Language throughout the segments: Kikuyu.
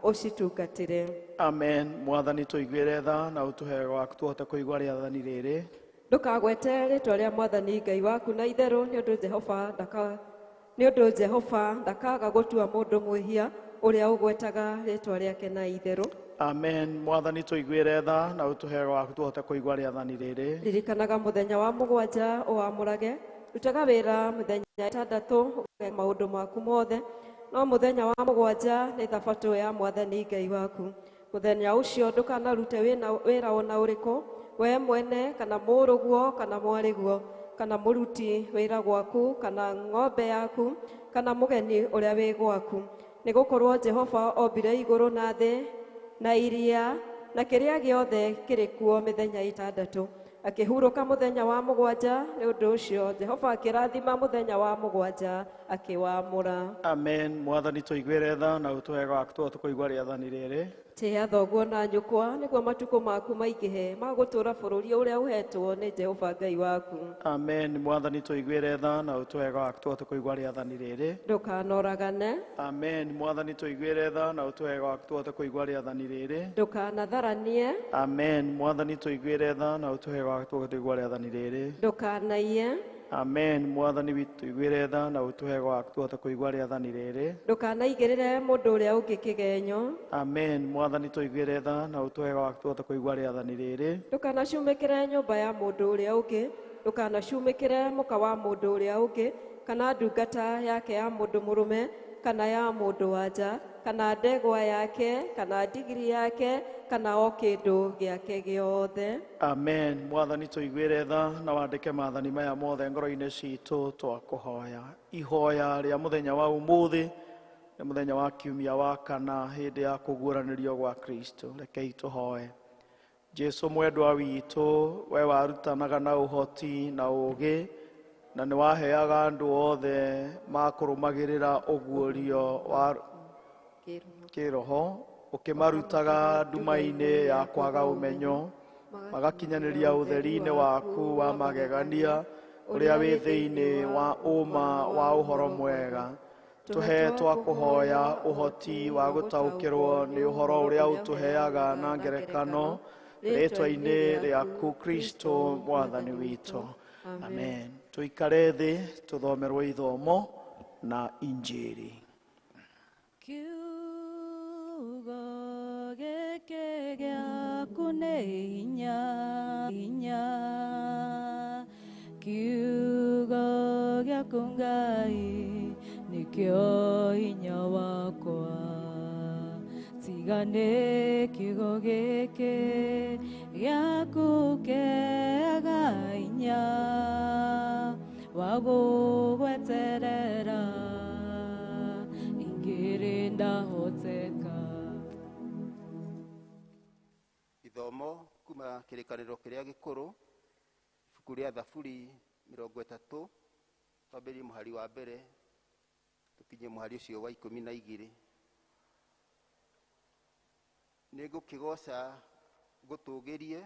Ũcitungatĩre. Amen. Mwathani tũiguĩre tha na ũtũhe waku tũhote kũigua rĩathani rĩrĩ. Ndũkagwete rĩtwa rĩa Mwathani Ngai waku na itherũ, nĩ ũndũ Jehova ndaka nĩ ũndũ Jehova ndakaga gũtua mũndũ mwĩhia ũrĩa ũgwetaga rĩtwa rĩake na itherũ. Amen. Mwathani tũiguĩre tha na ũtũhe waku tũhote kũigua rĩathani rĩrĩ. Ririkanaga mũthenya wa mũgwanja ũwamũrage, rutaga wĩra mĩthenya ĩtandatũ ũgeke maũndũ maku mothe, no mũthenya wa mũgwanja nĩ thabatũ ya Mwathani Ngai waku. Mũthenya ũcio ndũkanarute wĩra ona ũrĩkũ, we mwene kana mũrũguo kana mwarĩguo kana mũruti wĩra gwaku kana ng'ombe yaku kana mũgeni ũrĩa wĩ gwaku, nĩgũkorwo Jehova ombire igũrũ na thĩ na iria na kĩrĩa gĩothe kĩrĩ kuo mĩthenya ĩtandatũ, akĩhurũka mũthenya wa mũgwanja. Nĩ ũndũ ũcio Jehova akĩrathima mũthenya wa mũgwanja akĩwamũra. Amen. Mwathani tũiguĩre tha na ũtũhe waku tũhote kũigua rĩathani rĩrĩ. Tĩa thoguo na nyũkwa nĩguo matukũ maku maingĩhe ma gũtũũra bũrũri ũrĩa ũhetwo nĩ Jehova Ngai waku. Amen. Mwathani tũiguĩre tha na ũtũhe waku tũhote kũigua rĩathani rĩrĩ. Ndũkanoragane. Amen. Mwathani tũiguĩre tha na ũtũhe waku tũhote kũigua rĩathani rĩrĩ. Ndũkanatharanie. Amen. Mwathani tũiguĩre tha na ũtũhe waku tũhote kũigua rĩathani rĩrĩ. Ndũkanaiye. Amen. Mwathani witũ tũiguĩre tha na ũtũhe waku tũhote kũigua rĩathani rĩrĩ. Ndũkanaigĩrĩre mũndũ ũrĩa ũngĩ kĩgenyo. Amen. Mwathani tũiguĩre tha na ũtũhe waku tũhote kũigua rĩathani rĩrĩ. Ndũkanacumĩkĩre nyũmba ya mũndũ ũrĩa ũngĩ. Ndũkanacumĩkĩre mũka wa mũndũ ũrĩa ũngĩ kana ndungata yake ya mũndũ mũrũme kana ya mũndũ wa nja kana ndegwa yake kana ndigiri yake kana o kĩndũ gĩake gĩothe. Amen. Mwathani tũiguĩre tha na wandĩke maathani maya mothe ngoro-inĩ citũ twakũhoya. Ihoya rĩa mũthenya wa ũmũthĩ nĩ mũthenya wa kiumia wa kana hĩndĩ ya kũguũranĩrio gwa Kristo. Rekei tũhoe. Jesu mwendwa witũ, we warutanaga na ũhoti na ũũgĩ na nĩ waheaga andũ othe makũrũmagĩrĩra ũguũrio wa kĩroho, ũkĩmarutaga nduma-inĩ ya kwaga ũmenyo, magakinyanĩria ũtheri-inĩ waku wa magegania ũrĩa wĩ thĩinĩ wa ũma wa ũhoro mwega. Tũhe twakũhoya ũhoti wa gũtaũkĩrwo nĩ ũhoro ũrĩa ũtũheaga na ngerekano rĩtwa-inĩ rĩaku Kristo Mwathani witũ. Amen. Tũikare thĩ tũthomerwo ithomo na Injiri. Kiugo gĩkĩ gĩaku nĩ hinya, hinya. Kiugo gĩaku Ngai nĩkĩo hinya wakwa. Tiga nĩ kiugo gĩkĩ gĩaku kĩaga hinya wa gũgweterera ingĩrĩ ndahoteka. Ithomo kuma kĩrĩkanĩro kĩrĩa gĩkũrũ, ibuku rĩa Thaburi 30, twambĩrĩrie mũhari wa mbere tũkinye mũhari ũcio wa 12. Nĩngũkĩgooca ngũtũũgĩrie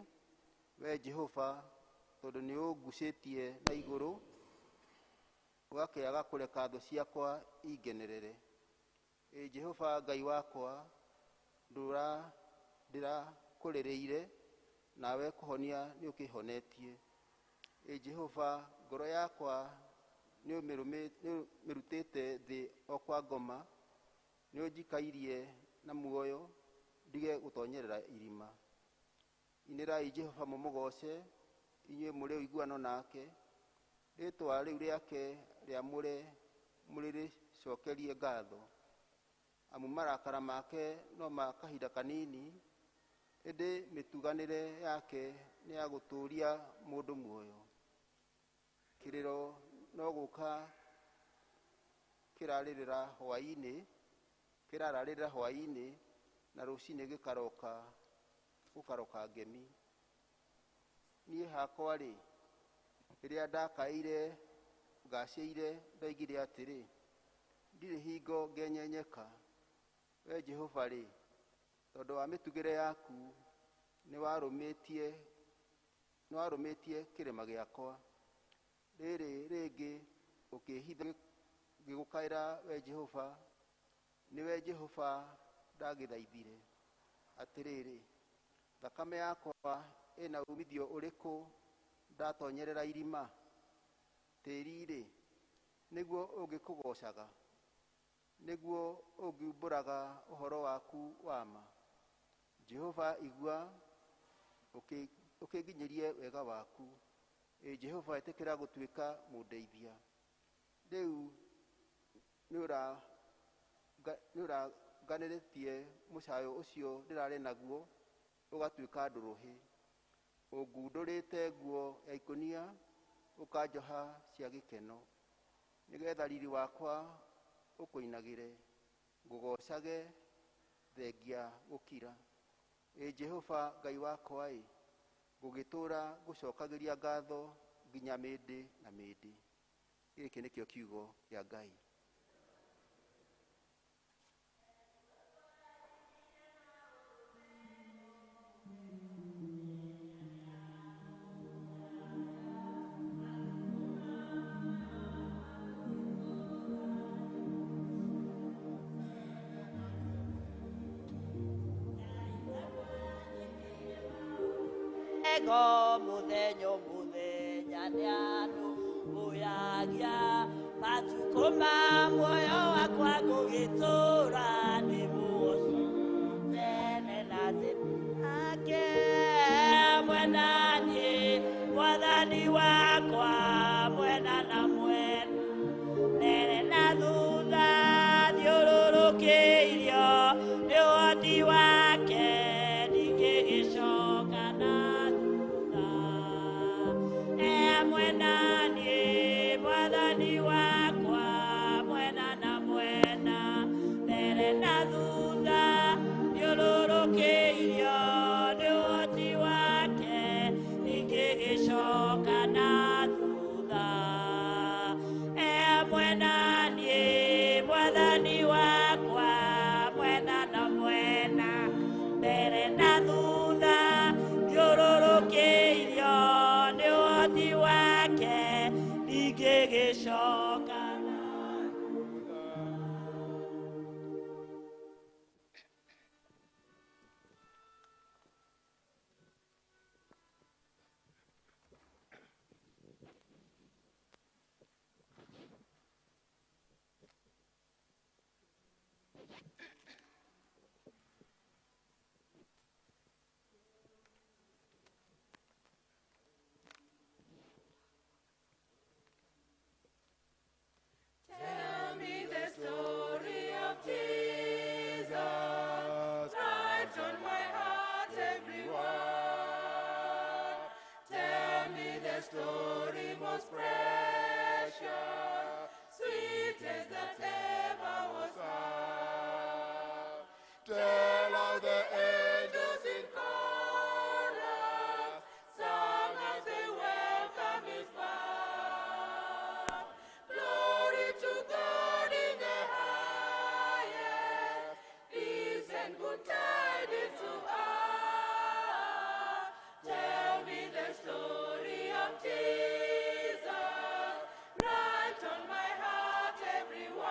we Jehova, tondũ nĩũngucĩtie na igũrũ, ũgakĩaga kũreka thũ ciakwa ingenerere. Ĩ Jehova Ngai wakwa, ndĩrakũrĩrĩire, nawe kũhonia nĩũkĩhonetie. Ĩ Jehova, ngoro yakwa nĩũmĩrutĩte thĩ o kwa ngoma, nĩũnjikairie na muoyo ndige gũtonyerera irima. Inĩrai Jehova mũmũgooce, inyuĩ mũrĩ ũiguano nake, rĩĩtwa rĩu rĩake rĩamũre mũrĩrĩcokerie ngatho. Amu marakara make no ma kahinda kanini, ĩndĩ mĩtuganĩre yake nĩ ya gũtũũria mũndũ muoyo. Kĩrĩro no gũka kĩrarĩrĩra hwaĩ-inĩ, kĩrararĩrĩra hwaĩ-inĩ, na rũcinĩ gĩkaroka gũkaroka ngemi. Niĩ hakwa-rĩ, rĩrĩa ndakaĩire ngacĩire, ndoigire atĩrĩ, ndirĩ hingo ngenyenyeka. We Jehova-rĩ, tondũ wa mĩtugĩre yaku nĩwarũmĩtie kĩrĩma gĩakwa. Rĩrĩ rĩngĩ ũkĩĩhitha ngĩgũkaĩra we Jehova, nĩwe Jehova Ndagĩthaithire atĩrĩrĩ, thakame yakwa ĩna umithio ũrĩkũ ndatonyerera irima? Tĩri-rĩ, nĩguo ũngĩkũgoocaga, nĩguo ũngiumbũraga ũhoro waku wa ma. Jehova, igua ũkĩnginyĩrie wega waku. Ĩ Jehova, ĩtĩkĩra gũtuĩka mũndeithia. Rĩu nĩũranganĩrĩtie mũcayo ũcio ndĩrarĩ naguo ũgatuĩka ndũrũhĩ. Ũngundũrĩte nguo ya ikũnia, ũkanjoha cia gĩkeno, nĩgetha riri wakwa ũkũinagĩre, ngũgoocage thengia gũkira. Ĩ Jehova Ngai wakwa-ĩ, ngũgĩtũũra ngũcokagĩria ngatho nginya mĩndĩ na mĩndĩ. Gĩkĩ nĩkĩo kiugo kĩa Ngai. Ego muthenya muthenya nĩ anũmbũyagia matukũ ma muoyo wakwa ngũgĩtũũra nĩ mũoci tene na tene. Ake mwena niĩ mwathani wakwa, mwena na mwena, mbere na thutha thiũrũrũkĩirio nĩ ũhoti wake, ndingĩgĩcoka na thutha. Mwena niĩ mwathani wakwa, mwena na mwena, mbere na thutha thiũrũrũkĩirio nĩ ũhoti wake, ndingĩgĩcoka na thutha. Mwena niĩ mwathani wakwa, mwena na mwena, mbere na thutha thiũrũrũkĩirio nĩ ũhoti wake, ndingĩgĩcoka na thutha. Tell me the story of Jesus, write on my heart everyone. Tell me the story most precious, sweetest that ever was heard. Tell all the angels in chorus, sung as they welcome his birth. Glory to God in the highest, peace and good tidings to earth. Tell me the story of Jesus, write on my heart everyone.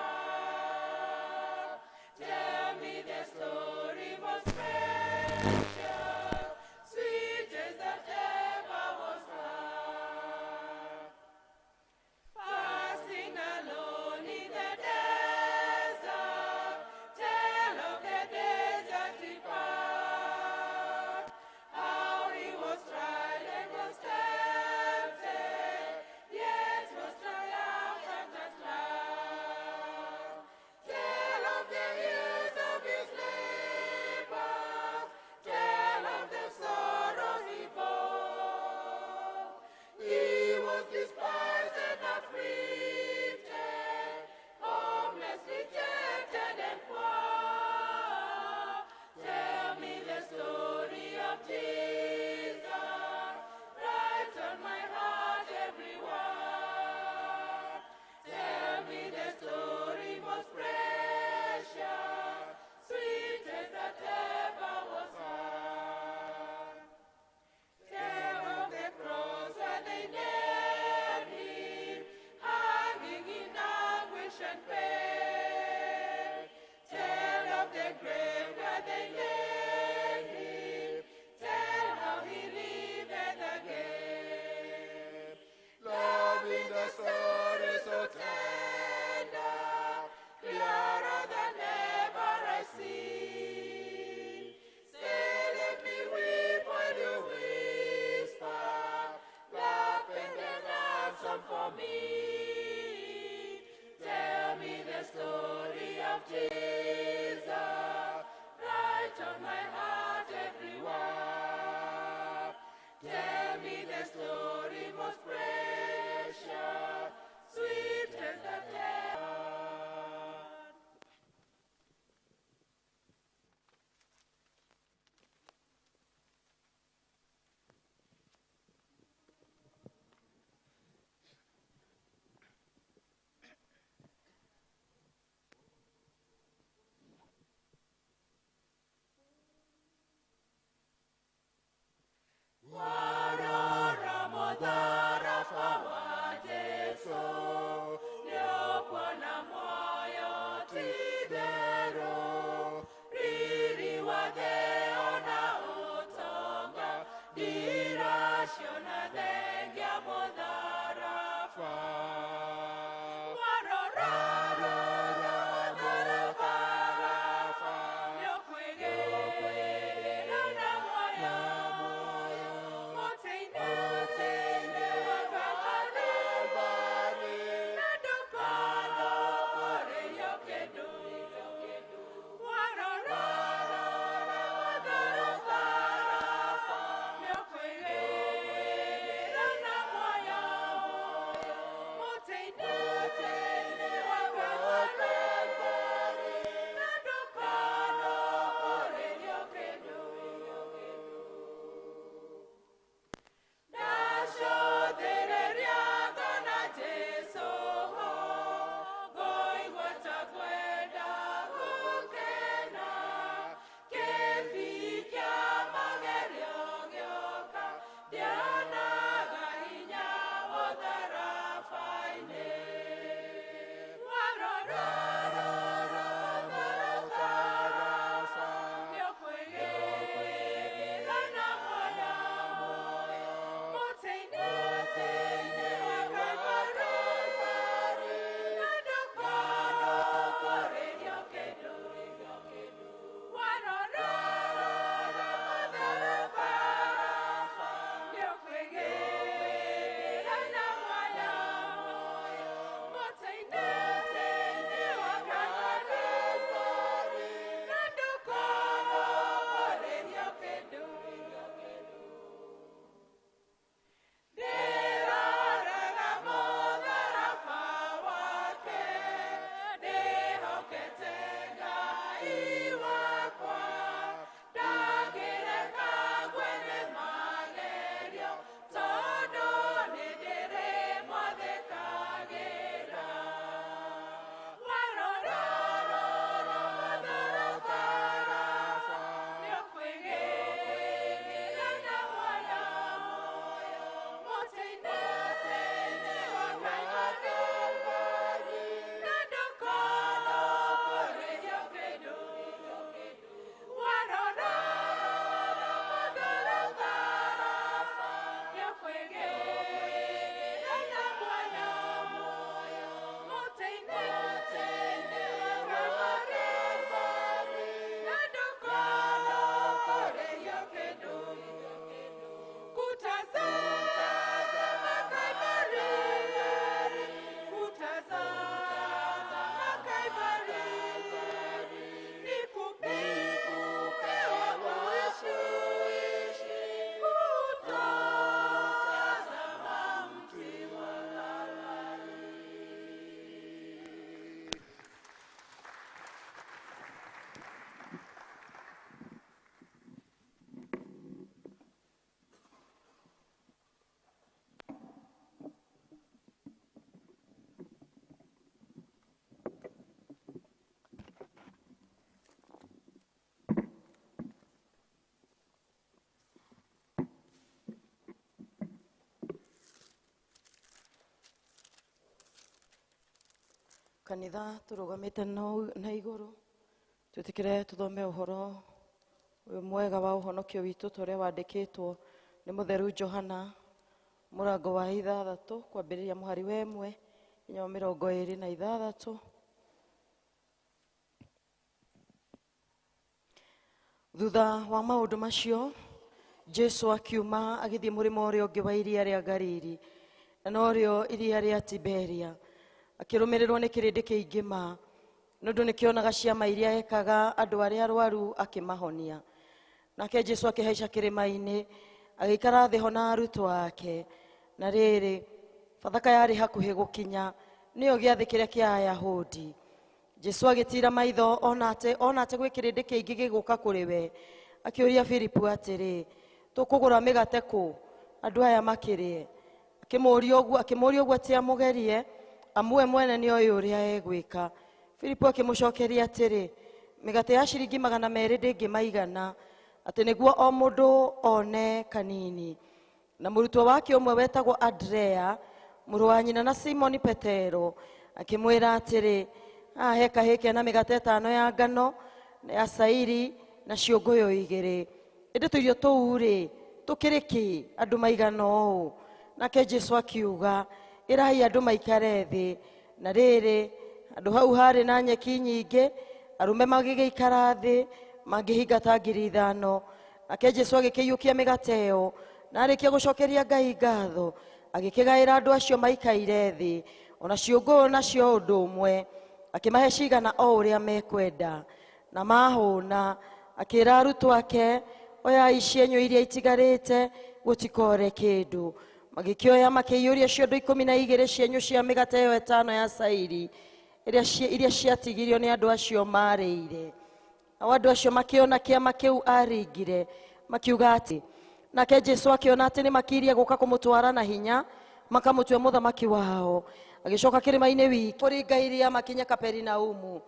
Tell me the story most precious, sweetest that ever was heard. Fasting alone in the desert, tell of the days that he passed, how he was tried and was tempted, yet was triumphant at last. Tell of the years of his labors, tell Kanitha tũrũgamĩte na igũrũ twĩtĩkĩre tũthome ũhoro ũyũ mwega wa ũhonokio witũ ta ũrĩa wandĩkĩtwo nĩ mũtheru Johana mũrango wa 6 kwambĩrĩria mũhari wa 1 nginya 26. Thutha wa maũndũ macio Jesu akiuma agĩthiĩ mũrĩmo ũrĩa ũngĩ wa iria rĩa Galili, na norĩo iria rĩa Tiberia, akĩrũmĩrĩrwo nĩ kĩrĩndĩ kĩingĩ ma, nĩ ũndũ nĩkĩonaga ciama iria ekaga andũ arĩa arwaru akĩmahonia. Nake Jesu akĩhaica kĩrĩma-inĩ agĩikara thĩ ho na arutwo ake. Na rĩrĩ, Bathaka yarĩ hakuhĩ gũkinya, nĩyo gĩathĩ kĩrĩa kĩa Ayahudi. Jesu agĩtiira maitho ona atĩ gwĩ kĩrĩndĩ kĩingĩ gĩgũka kũrĩ we, akĩũria Filipu atĩrĩ, tũkũgũra mĩgate kũ andũ aya makĩrĩe? Akĩmũũria ũguo atĩ amũgerie, amu we mwene nĩoĩ ũrĩa egwĩka. Filipu akĩmũcokeria atĩrĩ, mĩgate ya ciringi 200 ndĩngĩmaigana, atĩ nĩguo o mũndũ one kanini. Na mũrutwo wake ũmwe wetagwo Andrea, mũrũ wa nyina na Simoni Petero, akĩmwĩra atĩrĩ, haha he kahĩĩ kena mĩgate 5 ya ngano ya cairi na ciũngũyũ 2, ĩndĩ tũirio tũu rĩ tũkĩrĩ kĩ andũ maigana ũũ? Nake Jesu akiuga, ĩrai andũ maikare thĩ. Na rĩrĩ, andũ hau harĩ na nyeki nyingĩ, arũme magĩgĩikara thĩ mangĩhinga ta 5,000. Nake Jesu agĩkĩiyũkia mĩgate ĩyo, na arĩkia gũcokeria Ngai ngatho, agĩkĩgaĩra andũ acio maikaire thĩ, ona ciũngũyũ nacio ũndũ ũmwe, akĩmahe cigana o ũrĩa mekwenda. Na mahũna, akĩra arutwo ake, oyai cienyũ iria itigarĩte, gũtikore kĩndũ. Magĩkĩoya makĩiyũria ciondo 12 cienyũ cia mĩgate ĩyo 5 ya cairi iria ciatigirio nĩ andũ acio marĩire. Nao andũ acio makĩona kĩama kĩu aringire, makiuga atĩ, nake Jesu akĩona atĩ nĩmakirie gũka kũmũtwara na hinya, makamũtua mũthamaki wao. Agĩcoka kĩrĩma-inĩ wiki kũringa iria makinya Kaperinaumu.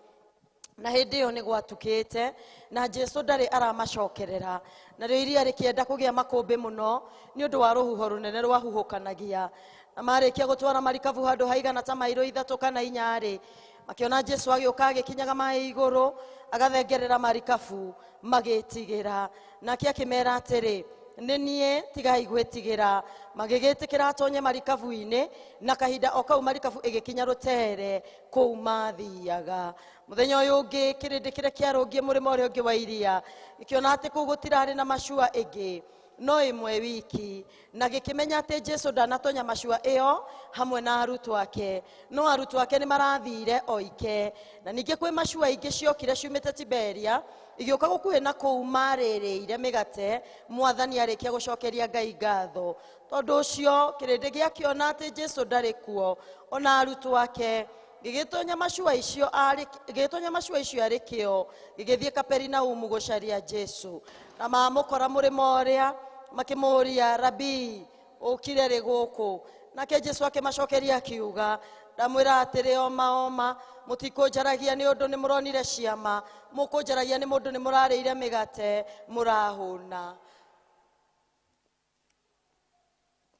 Na hĩndĩ ĩyo nĩ gwatukĩte, na Jesu ndarĩ aramacokerera. Narĩo iria rĩkĩenda kũgĩa makũmbĩ mũno nĩ ũndũ wa rũhuho rũnene rwahuhũkanagia. Na marĩkia gũtwara marikabu handũ haigana ta mairo 3 kana 4 rĩ, makĩona Jesu agĩũka agĩkinyaga maĩ igũrũ, agathengerera marikabu, magĩtigĩra. Nake akĩmera atĩrĩ, nĩ niĩ, tigai gwĩtigĩra. Magĩgĩtĩkĩra atonye marikabu-inĩ, na kahinda o kau marikabu ĩgĩkinya rũtere kũu mathiaga. Mũthenya ũyũ ũngĩ kĩrĩndĩ kĩrĩa kĩarũngiĩ mũrĩmo ũrĩa ũngĩ wa iria gĩkĩona atĩ kũu gũtirarĩ na macua ĩngĩ no ĩmwe wiki, na gĩkĩmenya atĩ Jesu ndanatonya macua ĩyo hamwe na arutwo ake, no arutwo ake nĩ marathire oike. Na ningĩ kwĩ macua ingĩ ciokire ciumĩte Tiberia igĩũka gũkuhĩ na kũu marĩrĩire mĩgate mwathani arĩkia gũcokeria Ngai ngatho. Tondũ ũcio kĩrĩndĩ gĩakĩona atĩ Jesu ndarĩ kuo ona arutwo ake, gĩgĩtonya macua icio arĩ kĩo, gĩgĩthiĩ Kaperinaumu gũcaria Jesu. Na mamũkora mũrĩmo ũrĩa, makĩmũũria, Rabii, ũkire rĩ gũkũ? Nake Jesu akĩmacokeria akiuga, ndamwĩra atĩrĩ, oma oma, mũtikũnjaragia nĩ ũndũ nĩ mũronire ciama, mũkũnjaragia nĩ mũndũ nĩ mũrarĩire mĩgate mũrahũna.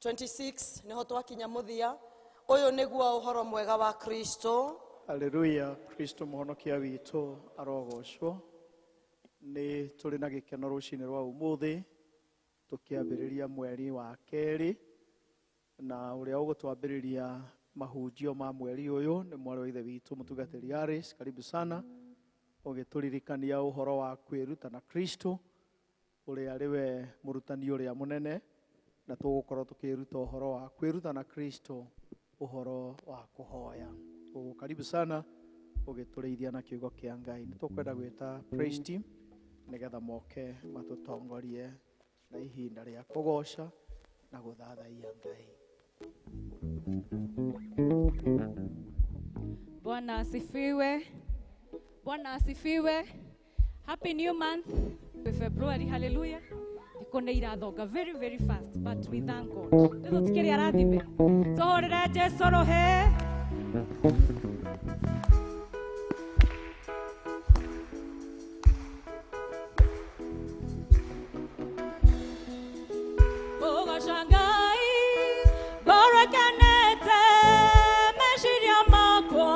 26 nĩho twakinya mũthia. Ũyũ nĩguo ũhoro mwega wa Kristo. Haleluya. Kristo mũhonokia witũ arogocwo. Nĩ tũrĩ na gĩkeno rũcinĩ rwa ũmũthĩ tũkĩambĩrĩria mweri wa kerĩ, na ũrĩa ũgũtwambĩrĩria mahunjio ma mweri ũyũ nĩ mwarĩ wa ithe witũ mũtungatĩri Aris. Karibu sana, ũgĩtũririkania ũhoro wa kwĩruta na Kristo ũrĩa arĩ we mũrutani ũrĩa mũnene, na tũgũkorwo tũkĩruta ũhoro wa kwĩruta na Kristo, ũhoro wa kũhoya. Koguo karibu sana ũgĩtũrĩithia na kiugo kĩa Ngai. Nĩ tũkwenda gwĩta praise team nĩgetha moke matũtongorie na ihinda rĩa kũgoca na gũthathaiya Ngai. Bwana asifiwe. Bwana asifiwe. Happy new month, February. Hallelujah. Thikũ nĩ irathonga very very fast, but we thank God. Nĩ tũtikĩrĩ arathime. Tũhũrĩre Jesu rũhĩ. Ũgoca Ngai, ngoro ĩkenete, meciria makwa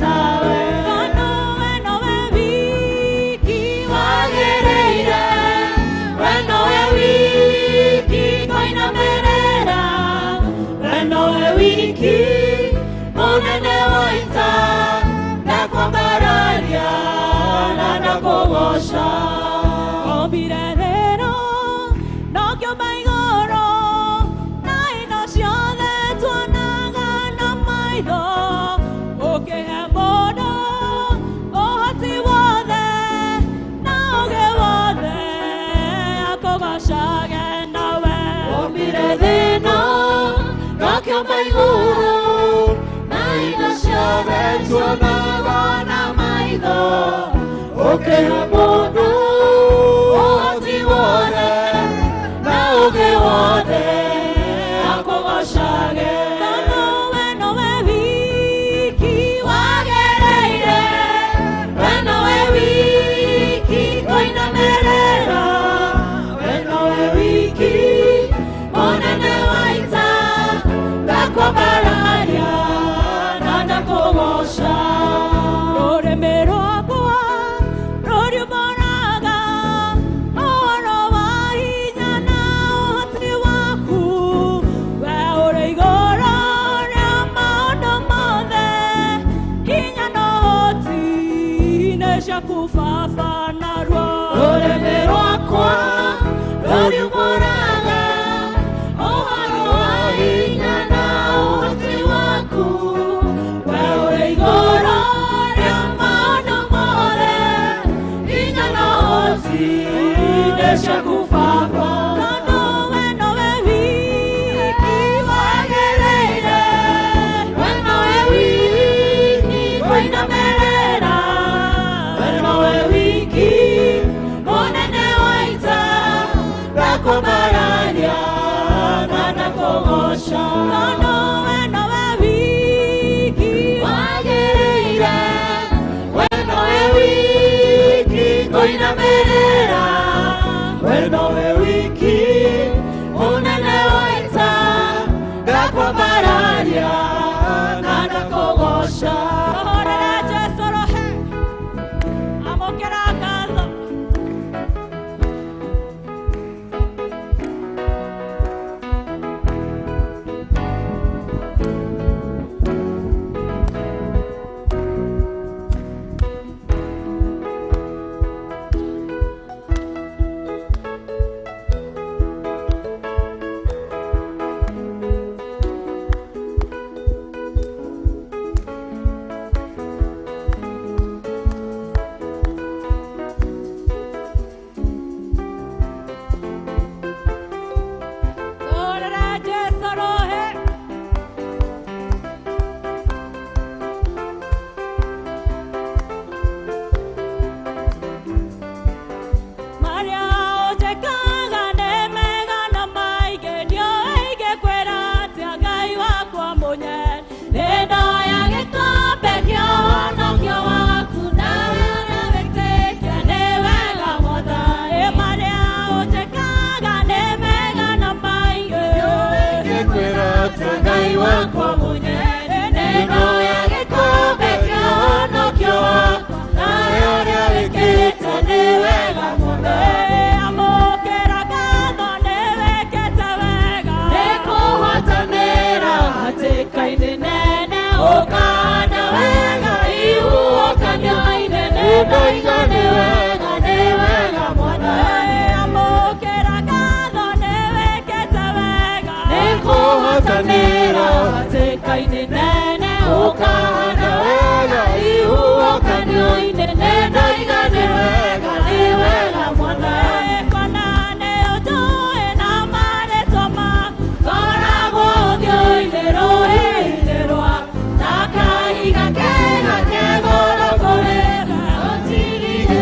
tawe. Tondũ we nowe wiki wagĩrĩire, we nowe wiki kũinamĩrĩra, we nowe wiki mũnene wa ita, ndakwambararia na ndakũgoca. Ombire thĩ na ũkĩũmba igũrũ, na indo ciothe tuonaga na maitho, ũkĩhe mũndũ ũhoti wothe na ũũgĩ wothe akũgocage nawe. Ombire thĩ na ũkĩũmba igũrũ, na indo ciothe tuonaga na maitho, ũkĩhe mũndũ ũhoti wothe na ũũgĩ wothe akũgocage. Tondũ we nowe wiki wagĩrĩire, we nowe wiki kũinamĩrĩra, we nowe wiki mũnene wa ita, ndakwambararia na ndakũgoca. Rũrĩmĩ rwakwa rũriumbũraga ũhoro wa hinya na ũhoti waku, we ũrĩ igũrũ rĩa maũndũ mothe, hinya na ũhoti nĩ ciaku Baba naruo. Rũrĩmĩ rwakwa rũriumbũraga ũhoro wa hinya na ũhoti waku, we ũrĩ igũrũ rĩa maũndũ mothe, hinya na ũhoti nĩ ciaku Baba. Tondũ we nowe wiki wagĩrĩire, we nowe wiki kũinamĩrĩra, we nowe wiki mũnene wa ita, ndakwambararia na ndakũgoca. Tondũ we nowe wiki wagĩrĩire, we nowe wiki kũinamĩrĩra, we nowe wiki mũnene wa ita, ndakwambararia na ndakũgoca. Tũhũrĩre Jesũ rũhĩ, amũkĩra ngatho. Tũhũrĩre Jesũ rũhĩ. Marĩa ũnjĩkaga nĩ mega na maingĩ, ndiũĩ ingĩkwĩra atĩa Ngai wakwa mũnene. Nĩndoya gĩkombe kĩa ũhonokio waku, na ũrĩa wĩkĩte nĩ wega Mwathani. Marĩa ũnjĩkaga nĩ mega na maingĩ, Ingĩkwĩra atĩa Ngai wakwa mũnene. Nĩndoya gĩkombe kĩa ũhonokio wakwa, na ũrĩa wĩkĩte nĩ wega Mwathani. Amũkĩra ngatho nĩ wĩkĩte wega, nĩkũhotanĩra hatĩka-inĩ nene, ũkahanda wega ihuhũkanio-inĩ, nĩndoiga nĩ wega, nĩ wega Mwathani. Amũkĩra ngatho nĩ wĩkĩte wega, nĩkũhotanĩra hatĩka-inĩ nene, ũkahanda wega ihuhũkanio-inĩ, nĩndoiga nĩ wega, nĩ wega Mwathani. Kwana nĩ ũnjũĩ na marĩtwa maku, ngoragwo ũthiũ-inĩ rũhĩ-inĩ rwa ta kahiga kega ke goro kũrĩ we,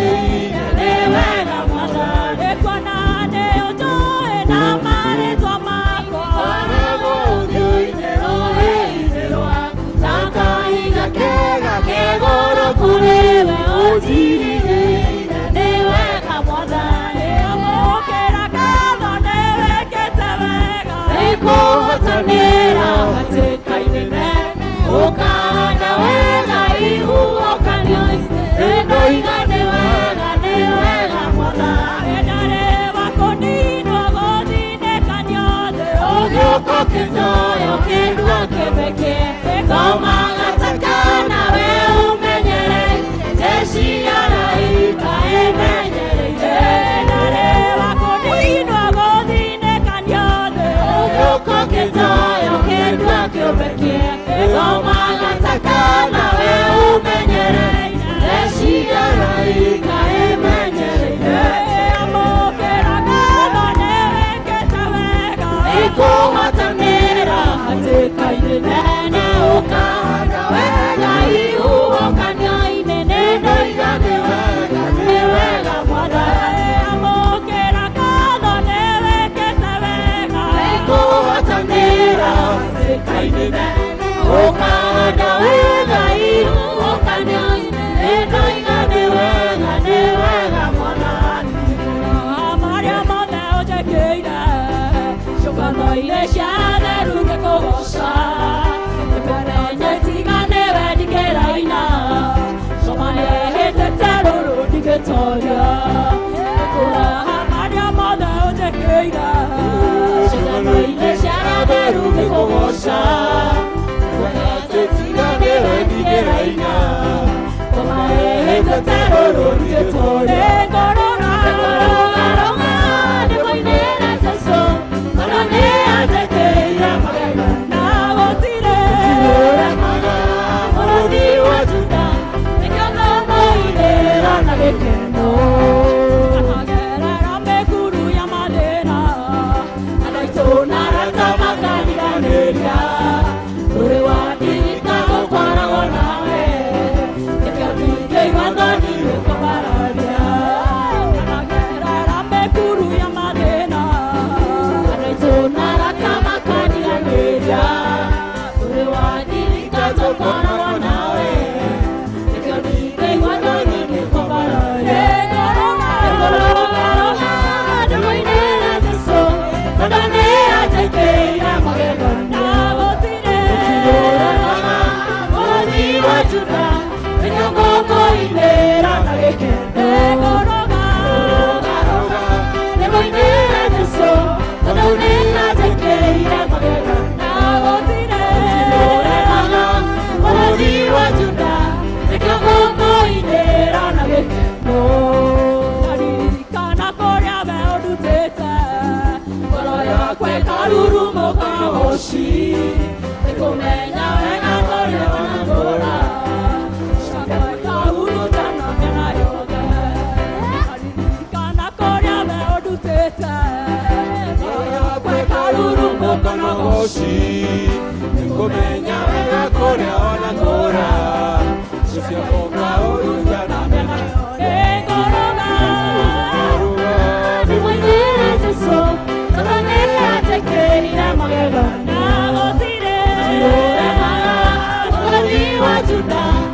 Judah,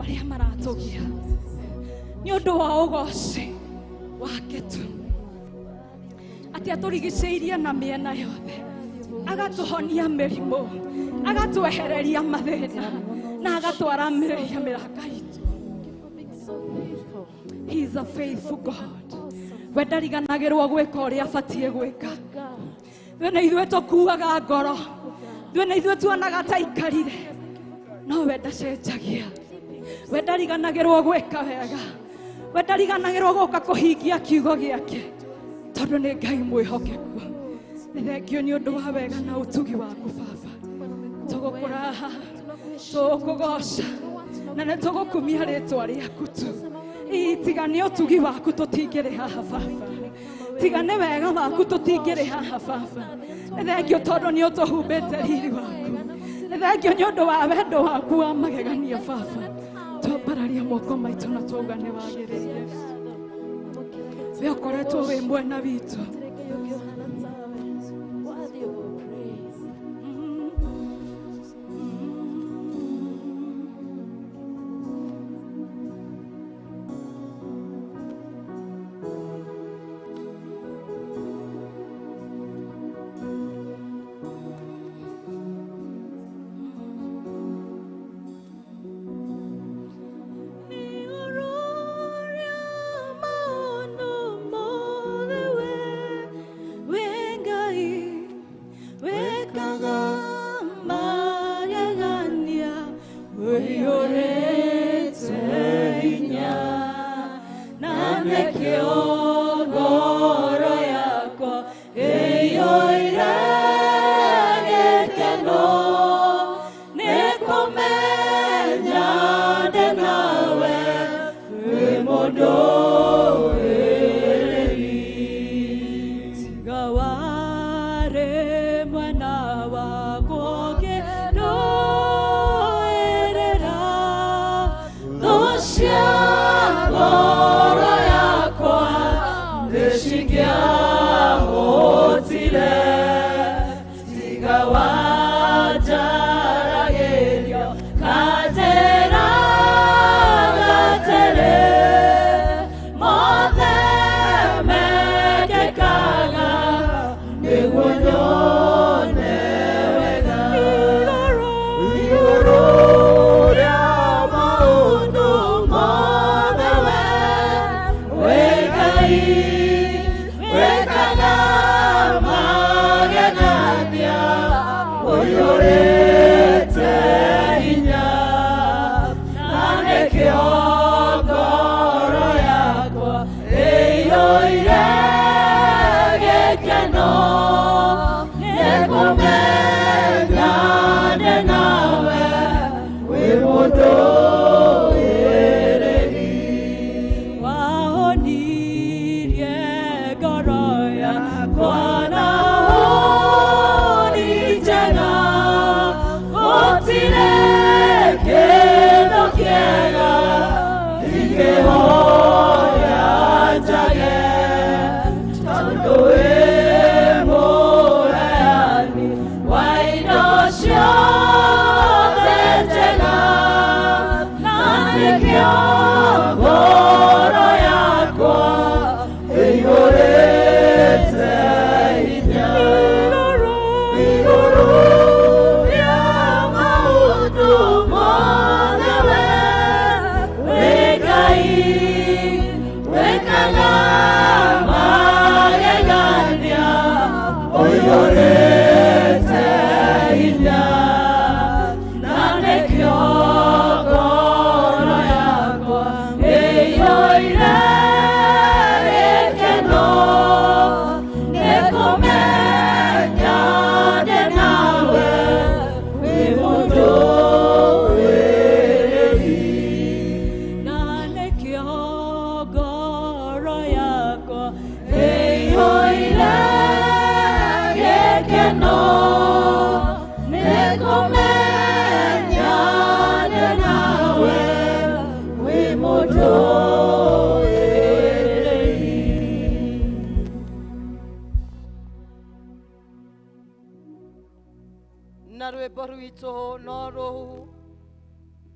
Arĩa maratũgia nĩ ũndũ wa ũgoci wake tu atĩ atũrigicĩirie na mĩena yothe agatũhonia mĩrimũ agatwehereria mathĩna na agatwaramĩrĩria mĩraka itũ. He is a faithful God. We ndariganagĩrwo gwĩka ũrĩa abatiĩ gwĩka. Ithuĩ nĩ ithuĩ tũkuaga ngoro, ithuĩ nĩ ithuĩ tuonaga ta aikarire, no we ndacenjagia. We ndariganagĩrwo gwĩka wega, we ndariganagĩrwo gũka kũhingia kiugo gĩake, tondũ nĩ Ngai mwĩhokeku. Nĩ thengio nĩ ũndũ wa wega na ũtugi waku Baba. Tũgũkũraha, tũgũkũgoca na nĩ tũgũkumia rĩtwa rĩaku tu. Tiga nĩ ũtugi waku tũtingĩrĩ haha Baba, tiga nĩ wega waku tũtingĩrĩ haha Baba. Nĩ thengio tondũ nĩ ũtũhumbĩte riri waku, nĩ thengio nĩ ũndũ wa wendo waku wa magegania Baba. Twambararia moko maitũ na twauga nĩ wagĩrĩire. We ũkoretwo wĩ mwena witũ.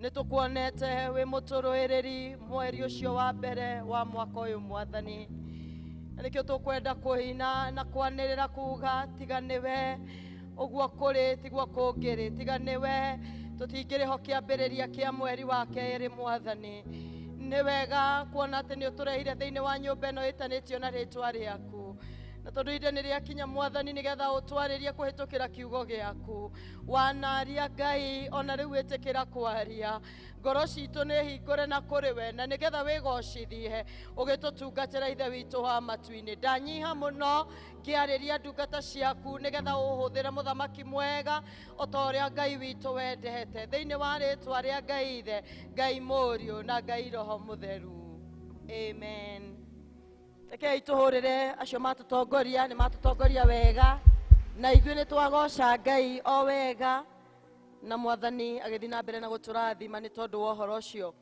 Nĩ tũkuonete wĩ mũtũrũĩrĩri mweri ũcio wa mbere wa mwaka ũyũ Mwathani. Na nĩkĩo tũkwenda kũina na kwanĩrĩra kuga tiga nĩwe ũguo kũrĩ tiguo kũngĩrĩ, tiga nĩwe tũtingĩrĩ ho kĩambĩrĩria kĩa mweri wa kerĩ Mwathani. Nĩ wega kuona atĩ nĩ ũtũrehire thĩinĩ wa nyũmba ĩno ĩtanĩtio na rĩtwa rĩaku, na tondũ ihinda nĩ rĩakinya Mwathani nĩgetha ũtwarĩrie kũhĩtũkĩra kiugo gĩaku. Wanaria Ngai ona rĩu ĩtĩkĩra kwaria, ngoro citũ nĩ hingũre na kũrĩ we, na nĩgetha wĩgocithie ũgĩtũtungatĩra Ithe witũ wa matu-inĩ. Ndanyiha mũno ngĩarĩria ndungata ciaku nĩgetha ũhũthĩre mũthamaki mwega o ta ũrĩa Ngai witũ wendete, thĩinĩ wa rĩtwa rĩa Ngai Ithe, Ngai Mũriũ na Ngai Roho Mũtheru, amen. Rekei tũhũrĩre acio matũtongoria, nĩ matũtongoria wega, na ithuĩ nĩ twagoca Ngai o wega, na Mwathani agĩthiĩ na mbere na gũtũrathima nĩ tondũ wa ũhoro ũcio.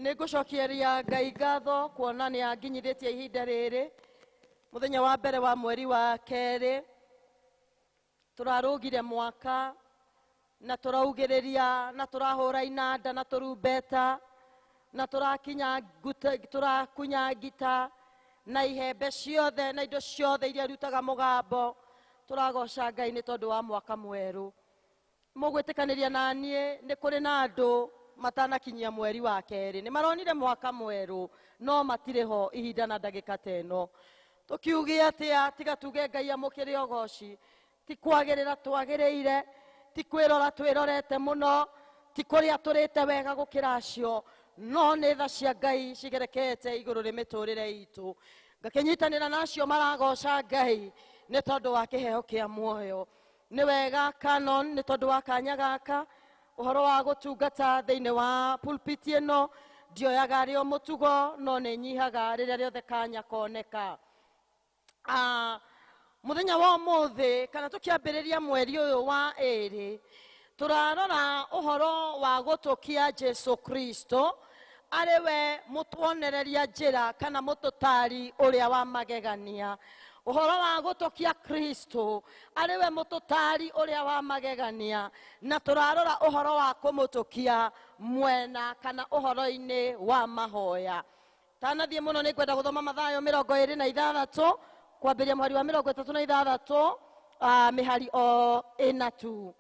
Nĩ ngũcokeria Ngai ngatho kuona nĩ anginyithĩtie ihinda rĩrĩ, mũthenya wa mbere wa mweri wa kerĩ. Tũrarũgire mwaka na tũraugĩrĩria na tũrahũra inanda na tũrumbeta na tũrakunya ngita na ihembe ciothe na indo ciothe iria irutaga mũgambo. Tũragoca Ngai nĩ tondũ wa mwaka mwerũ. Mũgwĩtĩkanĩria na niĩ nĩ kũrĩ na andũ matanakinyia mweri wa kerĩ, nĩ maronire mwaka mwerũ no matirĩ ho ihinda na ndagĩka ta ĩno. Tũkiuge atĩa tiga tuge Ngai amũkĩre ũgoci? Ti kwagĩrĩra twagĩrĩire, ti kwĩrora twĩrorete mũno, ti kũrĩa tũrĩte wega gũkĩra acio, no nĩ tha cia Ngai cigerekete igũrũ rĩ mĩtũrĩre itũ. Ngakĩnyitanĩra na acio maragoca Ngai nĩ tondũ wa kĩheo kĩa muoyo. Nĩ wega Canon nĩ tondũ wa kanya gaka ũhoro wa gũtungata thĩinĩ wa pulpit ĩno ndioyaga arĩ o mũtugo, no nĩ nyihaga rĩrĩa rĩothe kanya koneka. Mũthenya wa ũmũthĩ kana tũkĩambĩrĩria mweri ũyũ wa ĩrĩ, tũrarora ũhoro wa gũtũkia Jesu Kristo arĩ we mũtuonereria njĩra kana mũtũtari ũrĩa wa magegania. Ũhoro wa gũtũkia Kristo arĩ we mũtũtari ũrĩa wa magegania, na tũrarora ũhoro wa kũmũtũkia mwena kana ũhoro-inĩ wa mahoya. Tanathiĩ mũno nĩ ngwenda gũthoma Mathayo 26 kwambĩrĩria mũhari wa 36, mĩhari o ĩna tu.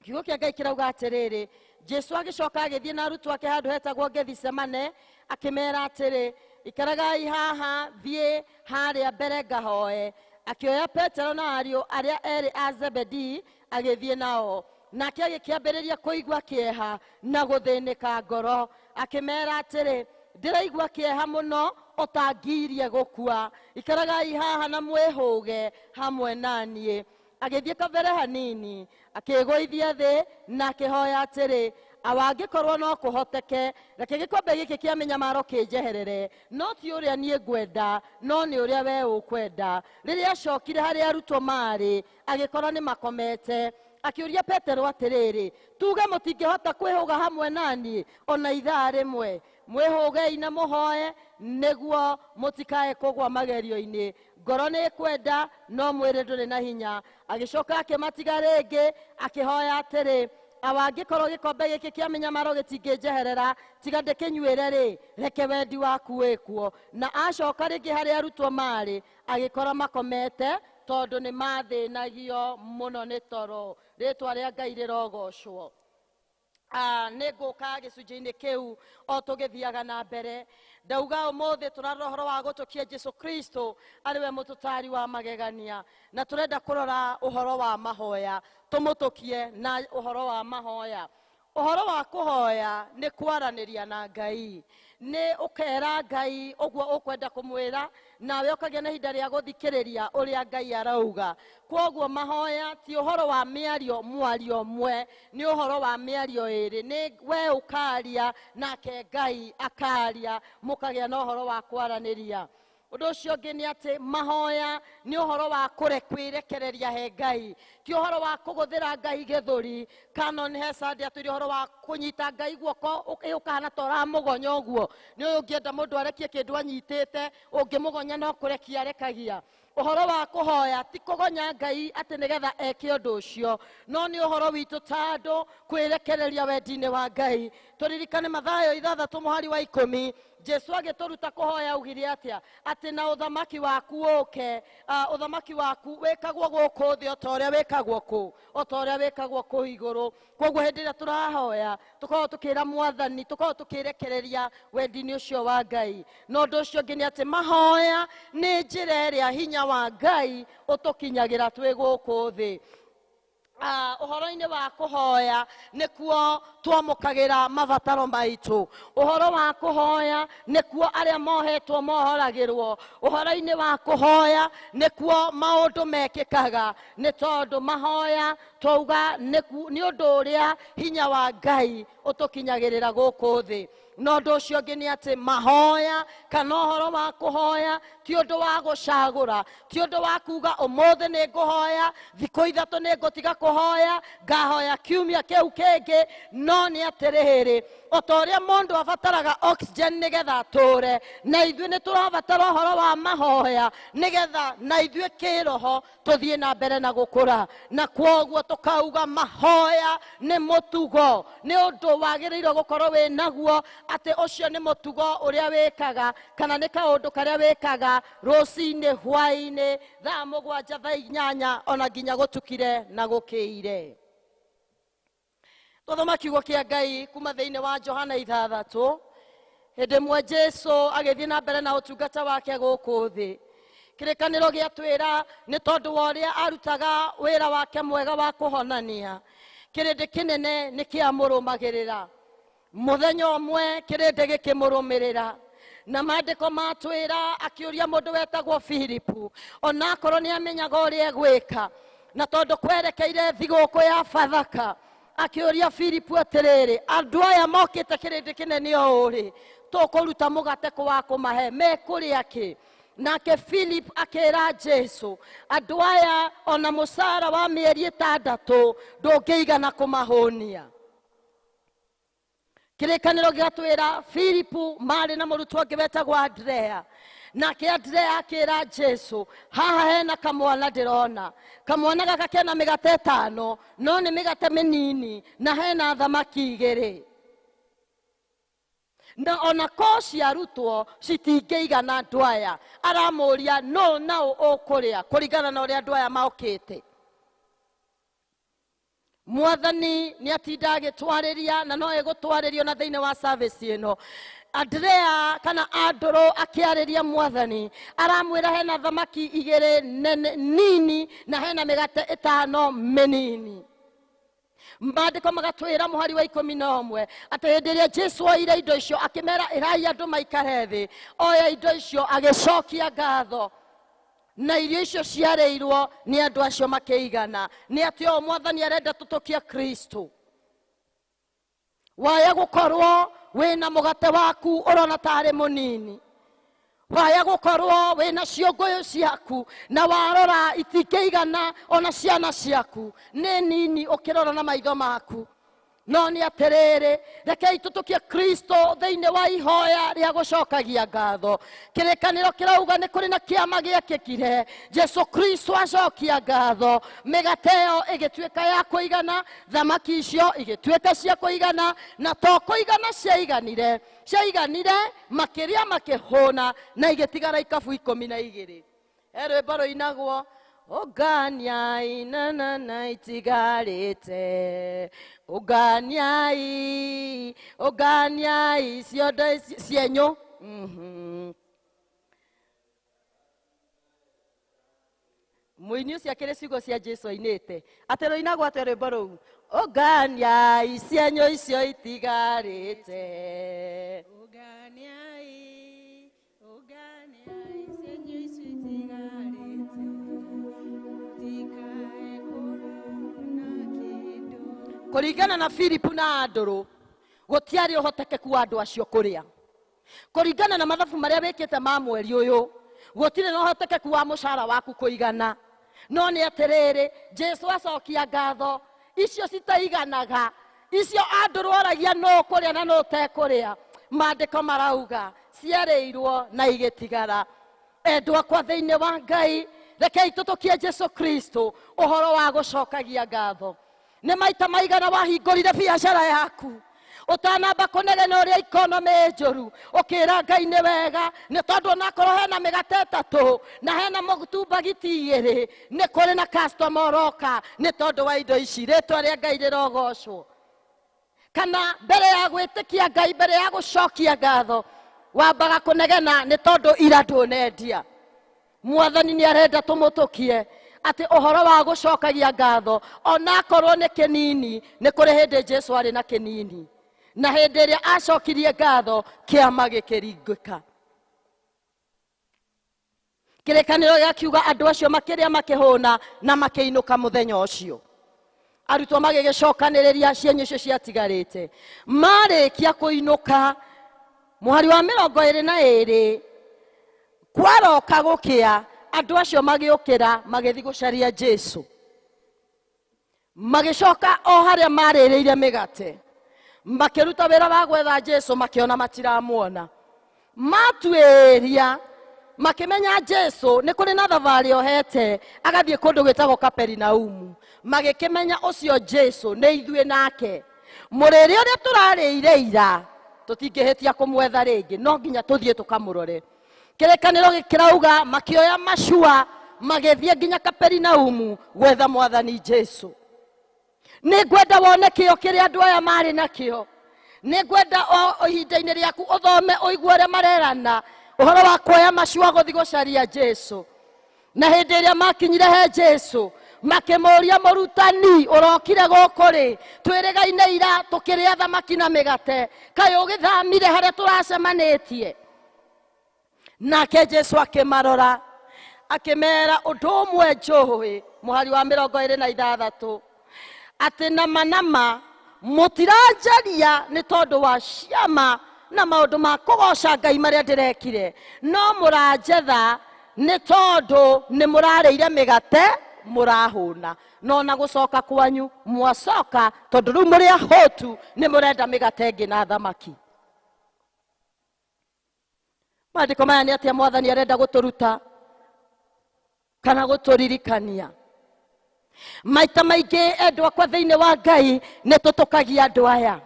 Kiugo kĩa Ngai kĩrauga atĩrĩrĩ, Jesu agĩcoka agĩthiĩ na arutwo ake handũ hetagwo Gethisemane, akĩmera atĩrĩ, ikaragai haha thiĩ harĩa mbere ngahoe. Akĩoya Petero na ariũ arĩa erĩ a Zebedii agĩthiĩ nao. Nake agĩkĩambĩrĩria kũigua kĩeha na gũthĩnĩka ngoro, akĩmera atĩrĩ, ndĩraigua kĩeha mũno o ta ngirie gũkua, ikaragai haha na mwĩhũge hamwe na niĩ. Agĩthiĩ kabere hanini, akĩĩgũithia thĩ na akĩhoya atĩrĩ, awa angĩkorwo no kũhoteke, reke gĩkombe gĩkĩ kĩa mĩnyamaro kĩnjeherere, no ti ũrĩa niĩ ngwenda, no nĩ ũrĩa we ũkwenda. Rĩrĩa acokire harĩa arutwo maarĩ, agĩkora nĩ makomete. Akĩũria Petero atĩrĩrĩ, tuge mũtingĩhota kwĩhũga hamwe na niĩ ona ithaa rĩmwe? Mwĩhũgei na mũhoe nĩguo mũtikae kũgwa magerio-inĩ. Ngoro nĩ ĩkwenda no mwĩrĩ ndũrĩ na hinya. Agĩcoka akĩmatiga rĩngĩ akĩhoya atĩrĩ, awa angĩkorwo gĩkombe gĩkĩ kĩa mĩnyamaro gĩtingĩnjeherera, tiga ndĩkĩnyuĩre rĩ, reke wendi waku wĩkwo. Na acoka rĩngĩ harĩa arutwo maarĩ, agĩkora makomete tondũ nĩ mathĩnagio mũno nĩ toro. Rĩtwa rĩa Ngai rĩrogocwo. Nĩ ngũka gĩcunjĩ-inĩ kĩu o tũgĩthiaga na mbere. Ndauga ũmũthĩ tũrarora ũhoro wa gũtũkia Jesu Kristo arĩ we mũtũtari wa magegania, na tũrenda kũrora ũhoro wa mahoya, tũmũtũkie na ũhoro wa mahoya. Ũhoro wa kũhoya nĩ kwaranĩria na Ngai, nĩ ũkera Ngai ũguo ũkwenda kũmwĩra, nawe ũkagĩa na ihinda rĩa gũthikĩrĩria ũrĩa Ngai arauga. Kwoguo mahoya ti ũhoro wa mĩario mwario ũmwe, nĩ ũhoro wa mĩario ĩrĩ, nĩ we ũkaria nake Ngai akaria, mũkagĩa na ũhoro wa kwaranĩria. Ũndũ ũcio ũngĩ nĩ atĩ mahoya nĩ ũhoro wa kwĩrekereria he Ngai, ti ũhoro wa kũgũthĩra Ngai gĩthũri. Canon Hesard atwĩre ũhoro wa kũnyita Ngai guoko ũkahana ta ũramũgonya ũguo. Nĩ ũyũ ũngĩenda mũndũ arekie kĩndũ anyitĩte, ũngĩmũgonya no kũrekia arekagia. Ũhoro wa kũhoya ti kũgonya Ngai atĩ nĩgetha eke ũndũ ũcio, no nĩ ũhoro witũ ta andũ kwĩrekereria wendi-inĩ wa Ngai. Tũririkane Mathayo 6 mũhari wa 10, Jesu agĩtũruta kũhoya augire atĩa? Atĩ na ũthamaki waku ũke, ũthamaki waku wĩkagwo gũkũ thĩ o ta ũrĩa wĩkagwo kũ, o ta ũrĩa wĩkagwo kũu igũrũ. Koguo hĩndĩ ĩrĩa tũrahoya tũkoragwo tũkĩra Mwathani, tũkoragwo tũkĩrekereria wendi-inĩ ũcio wa Ngai. Na ũndũ ũcio ũngĩ nĩ atĩ mahoya nĩ njĩra ĩrĩa hinya wa Ngai ũtũkinyagĩra twĩ gũkũ thĩ. Ũhoro-inĩ wa kũhoya nĩkuo twamũkagĩra mabataro maitũ. Ũhoro wa kũhoya nĩkuo arĩa mohetwo mohoragĩrwo. Ũhoro-inĩ wa kũhoya nĩkuo maũndũ mekĩkaga, nĩ tondũ mahoya twauga nĩ ũndũ ũrĩa hinya wa Ngai ũtũkinyagĩrĩra gũkũ thĩ. Na ũndũ ũcio ũngĩ nĩ atĩ mahoya kana ũhoro wa kũhoya ti ũndũ wa gũcagũra, ti ũndũ wa kuga ũmũthĩ nĩ ngũhoya, thikũ 3 nĩ ngũtiga kũhoya, ngahoya kiumia kĩu kĩngĩ. No nĩ atĩrĩrĩ, o ta ũrĩa mũndũ abataraga oxygen nĩgetha atũre, na ithuĩ nĩ tũrabatara ũhoro wa mahoya nĩgetha na ithuĩ kĩroho tũthiĩ na mbere na gũkũra. Na kwoguo tũkauga mahoya nĩ mũtugo, nĩ ũndũ wagĩrĩirwo gũkorwo wĩ naguo, atĩ ũcio nĩ mũtugo ũrĩa wĩkaga kana nĩ kaũndũ karĩa wĩkaga rũcinĩ, hwaĩ-inĩ, thaa 7, thaa 8, ona nginya gũtukire na gũkĩire. Twathoma kiugo kĩa Ngai kuma thĩinĩ wa Johana 6. Hĩndĩ ĩmwe Jesu agĩthiĩ na mbere na ũtungata wake gũkũ thĩ. Kĩrĩkanĩro gĩatwĩra nĩ tondũ wa ũrĩa arutaga wĩra wake mwega wa kũhonania, kĩrĩndĩ kĩnene nĩ kĩamũrũmagĩrĩra. Mũthenya ũmwe kĩrĩndĩ gĩkĩmũrũmĩrĩra, na maandĩko matwĩra akĩũria mũndũ wetagwo Filipu, onakorwo nĩ amenyaga ũrĩa egwĩka, na tondũ kwerekeire thigũkũ ya Bathaka, akĩũria Filipu atĩrĩrĩ, andũ aya mokĩte kĩrĩndĩ kĩnene ũũ rĩ, tũkũruta mũgate kũ wa kũmahe, mekũrĩa kĩ? Nake Philip akĩra Jesu, andũ aya ona mũcara wa mĩeri 6 ndũngĩigana kũmahũnia. Kĩrĩkanĩro gĩgatwĩra Filipu marĩ na mũrutwo ũngĩ wetagwo Andrea. Nake Andrea akĩra Jesu, haha hena kamwana ndĩrona, kamwana gaka kena mĩgate 5, no nĩ mĩgate mĩnini, na hena thamaki 2. Na ona ko ciarutwo citingĩigana andũ aya. Aramũria no nao ũkũrĩa kũringana na ũrĩa andũ aya maokĩte. Mwathani nĩ atinda agĩtwarĩria na no egũtwarĩrio na thĩinĩ wa service ĩno. Andrea kana Andũrũ akĩarĩria Mwathani, aramwĩra hena thamaki 2 nene nini na hena mĩgate 5 mĩnini. Maandĩko magatwĩra mũhari wa 11 atĩ hĩndĩ ĩrĩa Jesu oire indo icio akĩmera ĩrai andũ maikare thĩ, oya indo icio agĩcokia ngatho, na irio icio ciarĩirwo nĩ andũ acio makĩigana. Nĩ atĩ o Mwathani arenda tũtũkie Kristo. Waya gũkorwo wĩna mũgate waku ũrona tarĩ mũnini, waya gũkorwo wĩna ciũngũyũ ciaku na warora itingĩigana ona ciana ciaku nĩ nini ũkĩrora na maitho maku. No nĩ atĩrĩrĩ, rekei tũtũkie Kristo thĩinĩ wa ihoya rĩa gũcokagia ngatho. Kĩrĩkanĩro kĩrauga nĩ kũrĩ na kĩama gĩekĩkire, Jesu Kristo acokia ngatho, mĩgate ĩyo ĩgĩtuĩka ya kũigana, thamaki icio igĩtuĩka cia kũigana, na to kũigana ciaiganire, ciaiganire makĩria makĩhũna, na igĩtigara ikabu 12. He rwĩmbo rũinagwo Ũnganiai na na na itigarĩte, ũnganiai, ũnganiai ciondo cienyũ. Mũini ũcio akĩrĩ ciugo cia Jesu ainĩte atĩ rũinagwo atĩ rwĩmbo rũu, ũnganiai cienyũ icio itigarĩte, Ũnganiai, ũnganiai cienyũ icio itigarĩte, mũtikae kũrona kĩndũ. Kũringana na Filipu na Andũrũ gũtiarĩ ũhotekeku wa andũ acio kũrĩa. Kũringana na mathabu marĩa wĩkĩte ma mweri ũyũ, gũtirĩ na ũhotekeku wa mũcara waku kũigana. No nĩ atĩrĩrĩ, Jesu acokia ngatho, icio citaiganaga, icio Andũrũ oragia nũ kũrĩa na nũ ũtekũrĩa, maandĩko marauga ciarĩirwo na igĩtigara. Endwa akwa thĩinĩ wa Ngai, Rekei tũtũkie Jesu Kristo ũhoro wa gũcokagia ngatho. Nĩ maita maigana wahingũrire biacara yaku ũtanamba kũnegena ũrĩa ikonomĩ njũru, ũkĩra Ngai nĩ wega nĩ tondũ onakorwo hena mĩgate ĩtatũ na hena mũtu mbagiti igĩrĩ, nĩ kũrĩ na customer ũroka nĩ tondũ wa indo ici. Rĩtwa rĩa Ngai rĩrogocwo. Kana mbere ya gwĩtĩkia Ngai, mbere ya gũcokia ngatho, wambaga kũnegena nĩ tondũ ira ndũnendia. Mwathani nĩ arenda tũmũtũkie atĩ ũhoro wa gũcokagia ngatho onakorwo nĩ kĩnini. Nĩ kũrĩ hĩndĩ Jesu arĩ na kĩnini, na hĩndĩ ĩrĩa acokirie ngatho kĩama gĩkĩringĩka. Kĩrĩkanĩro gĩakiuga andũ acio makĩrĩa makĩhũna na makĩinũka mũthenya ũcio. Arutwo magĩgĩcokanĩrĩria cienyũ icio ciatigarĩte. Marĩkia kũinũka, mũhari wa 22, kwaroka gũkĩa, andũ acio magĩũkĩra magĩthiĩ gũcaria Jesu. Magĩcoka o harĩa marĩrĩire mĩgate, makĩruta wĩra wa gwetha Jesu, makĩona matiramuona. Matuĩria makĩmenya Jesu nĩ kũrĩ na thabarĩ ohete agathiĩ kũndũ gwĩtagwo Kaperinaumu. Magĩkĩmenya ũcio Jesu nĩ ithuĩ nake. Mũrĩre ũrĩa tũrarĩire ira tũtingĩhĩtia kũmwetha rĩngĩ, no nginya tũthiĩ tũkamũrore. Kĩrĩkanĩro gĩkĩrauga makĩoya macua magĩthiĩ nginya Kaperinaumu gwetha mwathani Jesu. Nĩ ngwenda wone kĩo kĩrĩa andũ aya marĩ nakĩo. Nĩ ngwenda o ihinda-inĩ rĩaku ũthome ũigue ũrĩa marerana ũhoro wa kuoya macua gũthiĩ gũcaria Jesu. Na hĩndĩ ĩrĩa makinyire he Jesu makĩmũũria, mũrutani, ũrokire gũkũ rĩ? Twĩrĩgaine ira tũkĩrĩa thamaki na mĩgate, kaĩ ũgĩthamire harĩa tũracemanĩtie? Nake Jesu akĩmarora akĩmera ũndũ ũmwe njũĩ, mũhari wa 26, atĩ nama nama mũtiranjaria nĩ tondũ wa ciama na maũndũ ma kũgoca Ngai marĩa ndĩrekire, no mũranjetha nĩ tondũ nĩ mũrarĩire mĩgate mũrahũna. No na gũcoka kwanyu mwacoka tondũ rĩu mũrĩ ahũtu, nĩ mũrenda mĩgate ĩngĩ na thamaki. Maandĩko maya nĩ atĩa mwathani arenda gũtũruta kana gũtũririkania? Maita maingĩ endwa akwa thĩinĩ wa Ngai nĩ tũtũkagia andũ aya,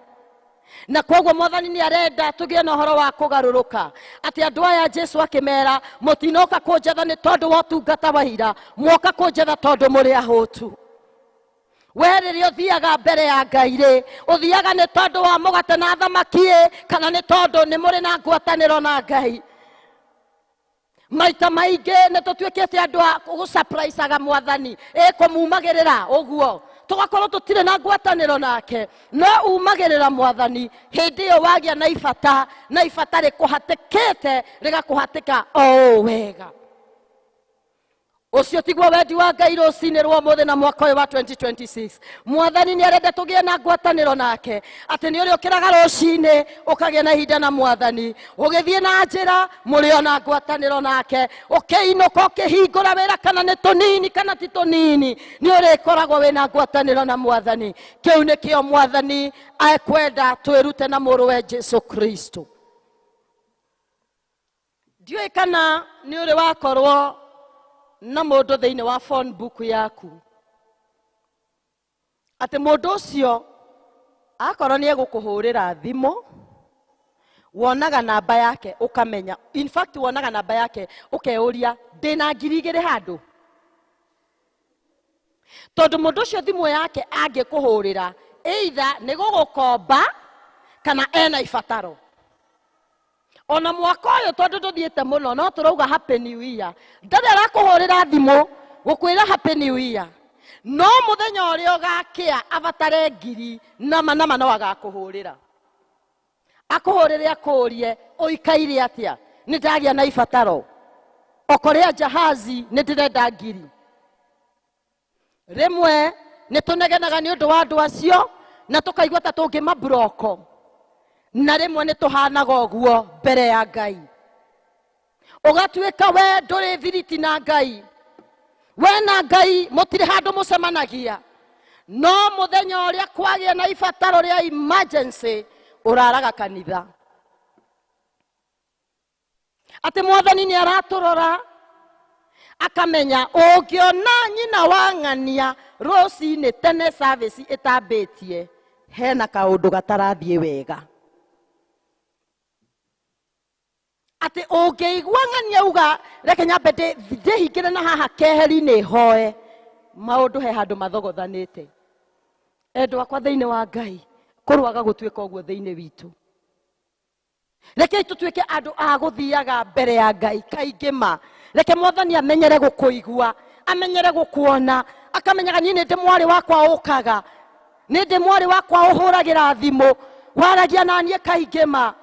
na koguo mwathani nĩ arenda tũgĩe na ũhoro wa kũgarũrũka. Atĩ andũ aya Jesu akĩmera, mũtinoka kũnjetha nĩ tondũ wa ũtungata wa ira, mwoka kũnjetha tondũ mũrĩ ahũtu. We rĩrĩa ũthiaga mbere ya Ngai rĩ, ũthiaga nĩ tondũ wa mũgate na thamaki ĩ, kana nĩ tondũ nĩ mũrĩ na ngwatanĩro na Ngai? Maita maingĩ nĩ tũtuĩkĩte andũ a gũsurprisaga mwathani, kũmumagĩrĩra ũguo tũgakorwo tũtirĩ na ngwatanĩro nake. No umagĩrĩra mwathani hĩndĩ ĩyo wagĩa na ibata, na ibata rĩkũhatĩkĩte rĩgakũhatĩka o ũũ wega. Ũcio tiguo wendi wa Ngai rũcinĩ rwa ũmũthĩ na mwaka ũyũ wa 2026. Mwathani nĩ arenda tũgĩe na ngwatanĩro nake, atĩ nĩ ũrĩa ũkĩraga rũcinĩ ũkagĩa na ihinda na mwathani, ũgĩthiĩ na njĩra mũrĩ ona ngwatanĩro nake, ũkĩinũka ũkĩhingũra wĩra kana nĩ tũnini kana ti tũnini, nĩ ũrĩkoragwo wĩna ngwatanĩro na mwathani. Kĩu nĩkĩo mwathani ekwenda twĩrute na mũrũwe Jesu Kristo. Ndiũĩ kana nĩ ũrĩ wakorwo na mũndũ thĩinĩ wa phone book yaku, atĩ mũndũ ũcio akorwo nĩ egũkũhũrĩra thimũ, wonaga namba yake ũkamenya, in fact wonaga namba yake ũkeyũria ndĩna 2000 handũ, tondũ mũndũ ũcio thimũ yake angĩkũhũrĩra either nĩ gũgũkomba kana ena ibataro. Ona mwaka ũyũ tondũ ndũthiĩte mũno no tũrauga happy new year, ndarĩ arakũhũrĩra thimũ gũkwĩra happy new year, no mũthenya ũrĩa ũgakĩa abatare 1000 nama nama no agakũhũrĩra, akũhũrĩre akũrie ũikaire atĩa, nĩ ndagĩa na ibataro, okorĩa jahazi nĩ ndĩrenda 1000. Rĩmwe nĩ tũnegenaga nĩ ũndũ wa andũ acio na tũkaigua ta tũngĩmaburoko, na rĩmwe nĩ tũhanaga ũguo mbere ya Ngai. Ũgatuĩka we ndũrĩ thiriti na Ngai, we na Ngai mũtirĩ handũ mũcemanagia, no mũthenya ũrĩa kwagĩa na ibataro rĩa emergency ũraraga kanitha. Atĩ mwathani nĩ aratũrora Akamenya ũngĩona nyina wa ng'ania rũcinĩ tene service ĩtambĩtie hena kaũndũ gatarathiĩ wega. Atĩ ũngĩigua ng'ania uga reke nyambe ndĩhingĩre na haha keheri-inĩ hoe, maũndũ he handũ mathogothanĩte. Endwa akwa thĩinĩ wa Ngai, kũrwaga gũtuĩka ũguo thĩinĩ witũ. Reke tũtuĩke andũ a gũthiaga mbere ya Ngai kaingĩ ma. Reke mwathani amenyere gũkũigua, amenyere gũkuona, akamenyaga niĩ nĩ ndĩ mwarĩ wakwa ũkaga, nĩ ndĩ mwarĩ wakwa ũhũragĩra thimũ, waragia na niĩ kaingĩ ma.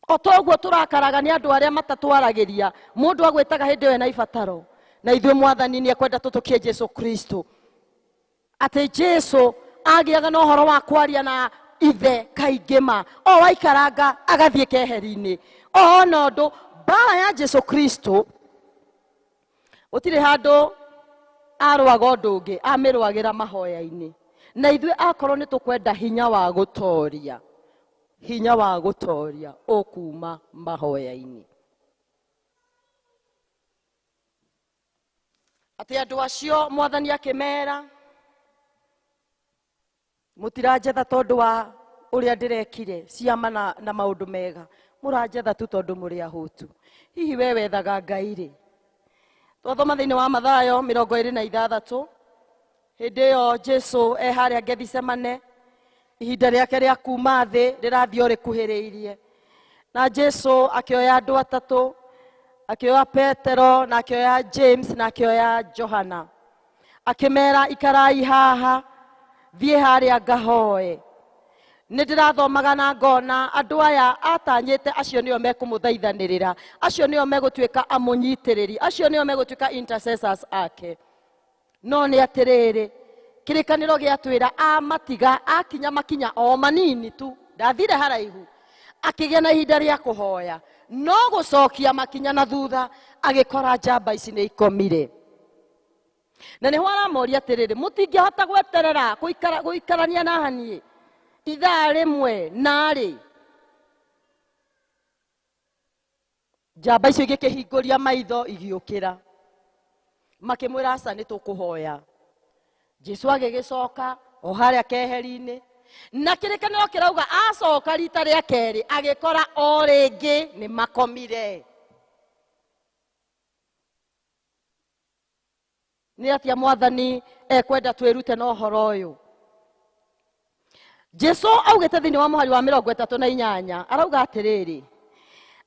O ta ũguo tũrakaraga nĩ andũ arĩa matatwaragĩria, mũndũ agwĩtaga hĩndĩ ĩyo ena ibataro. Na ithuĩ mwathani nĩ ekwenda tũtũkie Jesu Kristo. Atĩ Jesu agĩaga na ũhoro wa kwaria na ithe kaingĩ ma, o waikaranga agathiĩ keheri-inĩ. O ona ũndũ mbara ya Jesu Kristo gũtirĩ handũ arũaga ũndũ ũngĩ, amĩrũagĩra mahoya-inĩ. Na ithuĩ akorwo nĩ tũkwenda hinya wa gũtoria, hinya wa gũtoria ũkuma mahoya-inĩ. Atĩ andũ acio mwathani akĩmera, mũtiranjetha tondũ wa ũrĩa ndĩrekire ciama na maũndũ mega, mũranjetha tu tondũ mũrĩ ahũtu. Hihi we wethaga Ngai rĩ? Twathoma thĩinĩ wa Mathayo 26, hĩndĩ ĩyo Jesu e harĩa Gethisemane, ihinda rĩake rĩa kuma thĩ rĩrathiĩ o rĩkuhĩrĩirie. Na Jesu akĩoya andũ atatũ, akĩoya Petero na akĩoya James na akĩoya Johana, akĩmera ikarai haha, thiĩ harĩa ngahoe. Nĩ ndĩrathomaga na ngona andũ aya atanyĩte acio nĩo mekũmũthaithanĩrĩra, acio nĩo megũtuĩka amũnyitĩrĩri, acio nĩo megũtuĩka intercessors ake. No nĩ atĩrĩrĩ, kĩrĩkanĩro gĩatwĩra amatiga akinya makinya o manini tu, ndathire haraihu, akĩgĩa na ihinda rĩa kũhoya, no gũcokia makinya na thutha agĩkora njamba ici nĩ ikomire. Na nĩho aramoria atĩrĩrĩ, mũtingĩhota gweterera gũikarania na niĩ ithaa rĩmwe narĩ? Njamba icio igĩkĩhingũria maitho igĩũkĩra, makĩmwĩra aca nĩ tũkũhoya. Jesu agĩgĩcoka o harĩa keheri-inĩ, na kĩrĩkanĩro kĩrauga acoka rita rĩa kerĩ agĩkora o rĩngĩ nĩ makomire. Nĩ atĩa mwathani ekwenda twĩrute na ũhoro ũyũ? Jesu augĩte thĩinĩ wa mũhari wa 38, arauga atĩrĩrĩ,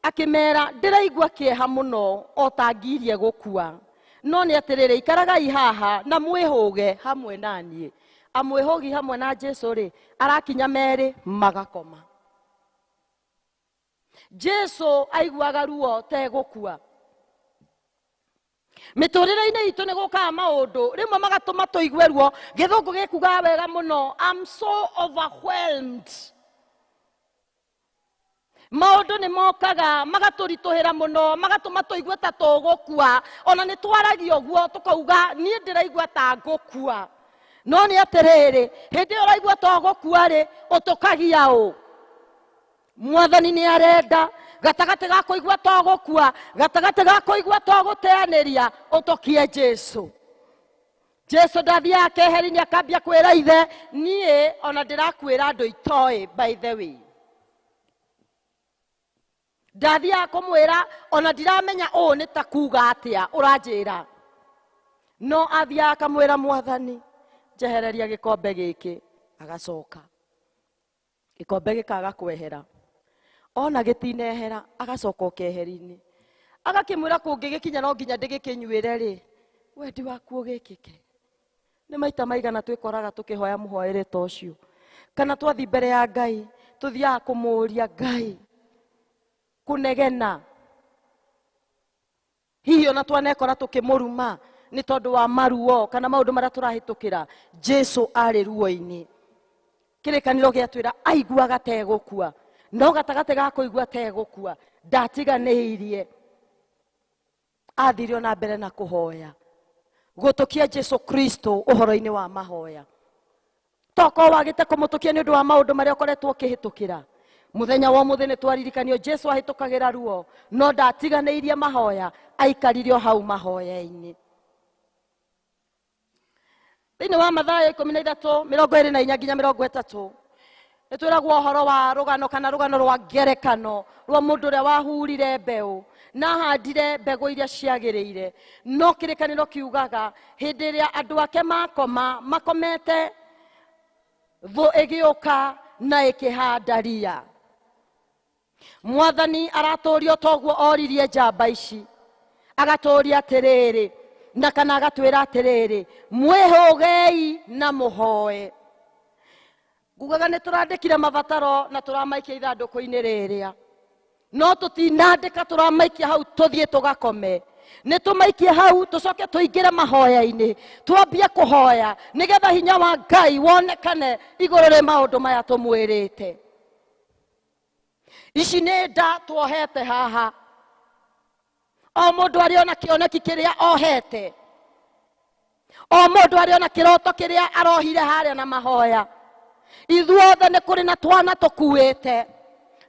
akĩmera ndĩraigua kĩeha mũno o ta ngirie gũkua, no nĩ atĩrĩrĩ, ikaragai haha na mwĩhũge hamwe na niĩ. Amwĩhũgi hamwe na Jesu rĩ, arakinya merĩ magakoma. Jesu aiguaga ruo tegũkua. Mĩtũrĩre-inĩ itũ nĩ gũkaga maũndũ rĩmwe magatũma tũigue ruo. Gĩthũngũ gĩkugaga wega mũno, I'm so overwhelmed. Maũndũ nĩ mokaga magatũritũhĩra mũno, magatũma tũigue ta tũgũkua. Ona nĩ twaragia ũguo tũkauga niĩ ndĩraigua ta ngũkua. No nĩ atĩrĩrĩ, hĩndĩ ĩyo ũraigua ta ũgũkua rĩ, ũtũkagia ũ? Mwathani nĩ arenda gatagatĩ ga kũigua ta ũgũkua, gatagatĩ ga kũigua ta ũgũteanĩria, ũtũkie Jesu. Jesu ndathiaga keheri-inĩ akambia kwĩra ithe, niĩ ona ndĩrakuĩra andũ itoĩ, by the way. Ndathiaga kũmwĩra ona ndiramenya ũũ nĩ ta kuga atĩa ũranjĩra. No athiaga akamwĩra mwathani, njehereria gĩkombe gĩkĩ, agacoka. Gĩkombe gĩkaga kwehera. Ona gĩtinehera, agacoka o keheri-inĩ. Agakĩmwĩra kũngĩgĩkinya no nginya ndĩgĩkĩnyuĩre rĩ, wendi waku ũgĩkĩke. Nĩ maita maigana twĩkoraga tũkĩhoya mũhoere ta ũcio. Kana twathiĩ mbere ya Ngai, tũthiaga kũmũũria Ngai, kũnegena. Hihi ona twanekora tũkĩmũruma nĩ tondũ wa maruo kana maũndũ marĩa tũrahĩtũkĩra. Jesu arĩ ruo-inĩ. Kĩrĩkanĩro gĩatwĩra aiguaga tegũkua, no gatagatĩ ga kũigua tegũkua ndatiganĩirie, athire ona mbere na kũhoya. Gũtũkia Jesu Kristo ũhoro-inĩ wa mahoya. Tokorwo wagĩte kũmũtũkia nĩ ũndũ wa maũndũ marĩa ũkoretwo ũkĩhĩtũkĩra, Muthenya wa muthi ni twaririkanio Jesu ahitukagira ruo no ndatiganĩirie mahoya, aikarire o hau mahoya-inĩ. Thĩinĩ wa Mathayo 13:24 nginya 30 nĩtwĩragwo ũhoro wa rũgano kana rũgano rwa ngerekano rwa mũndũ ũrĩa wahurire mbeũ na ahandire mbegũ iria ciagĩrĩire. No kĩrĩkanĩro kiugaga hĩndĩ ĩrĩa andũ ake makoma makomete, thũ ĩgĩũka na ĩkĩhanda ria. Mwathani aratũrio toguo oririe njamba ici, agatũria atĩrĩrĩ na kana agatwĩra atĩrĩrĩ, mwĩhũgei na mũhoe. Ngugaga nĩ tũrandĩkire mabataro na tũramaikia ithandũkũ-inĩ rĩrĩa, no tũtinandĩka tũramaikia hau tũthiĩ tũgakome. Nĩ tũmaikie hau tũcoke tũingĩre mahoya-inĩ, twambie kũhoya nĩgetha hinya wa Ngai wonekane igũrũ rĩ maũndũ maya tũmwĩrĩte. Ici nĩ nda tuohete haha, o mũndũ arĩ ona kĩoneki kĩrĩa ohete, o mũndũ arĩ ona kĩroto kĩrĩa arohire harĩa na mahoya. Ithuothe nĩ kũrĩ na twana tũkuĩte,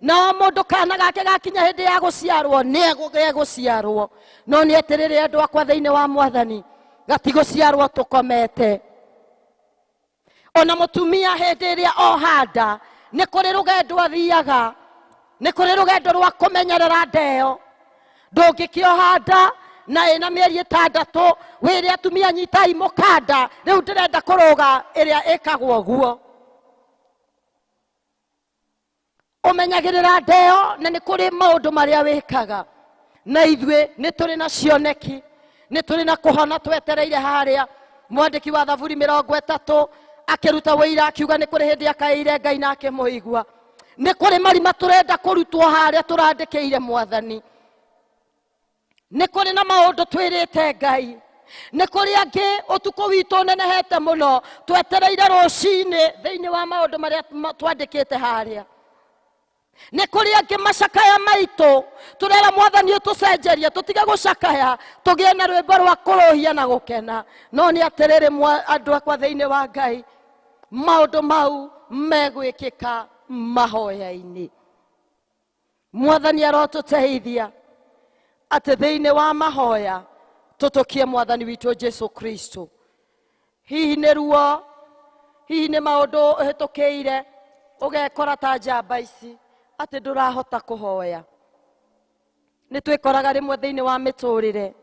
na o mũndũ kana gake gakinya hĩndĩ ya gũciarwo nĩ egũciarwo. No nĩ atĩrĩrĩ andũ akwa thĩinĩ wa Mwathani, gatigũciarwo tũkomete. Ona mũtumia hĩndĩ ĩrĩa ohanda nĩ kũrĩ rũgendo athiaga, nĩ kũrĩ rũgendo rwa kũmenyerera ndeo. Ndũngĩkĩohanda na ĩna mĩeri 6 wĩre atumia nyitai mũkanda, rĩu ndĩrenda kũrũga ĩrĩa ĩkagwo ũguo. Ũmenyagĩrĩra ndeo na nĩ kũrĩ maũndũ marĩa wĩkaga. Na ithuĩ nĩ tũrĩ na cioneki, nĩ tũrĩ na kũhona twetereire harĩa. Mwandĩki wa Thaburi 30 akĩruta wũira akiuga nĩ kũrĩ hĩndĩ akaĩire Ngai na akĩmũigua. Nĩ kũrĩ marima tũrenda kũrutwo harĩa tũrandĩkĩire Mwathani. Nĩ kũrĩ na maũndũ twĩrĩte Ngai. Nĩ kũrĩ angĩ ũtukũ witũ ũnenehete mũno twetereire rũcinĩ thĩinĩ wa maũndũ marĩa twandĩkĩte harĩa. Nĩ kũrĩ angĩ macakaya maitũ tũrera Mwathani ũtũcenjerie, tũtige gũcakaya, tũgĩe na rwĩmbo rwa kũrũhia na gũkena. No nĩ atĩrĩrĩ andũ akwa thĩinĩ wa Ngai, maũndũ mau megwĩkĩka mahoya-inĩ. Mwathani arotũteithia atĩ thĩinĩ wa mahoya tũtũkie Mwathani witũ Jesu Kristo. Hihi nĩ ruo, hihi nĩ maũndũ ũhĩtũkĩire ũgekora ta njamba ici atĩ ndũrahota kũhoya. Nĩ twĩkoraga rĩmwe thĩinĩ wa mĩtũrĩre.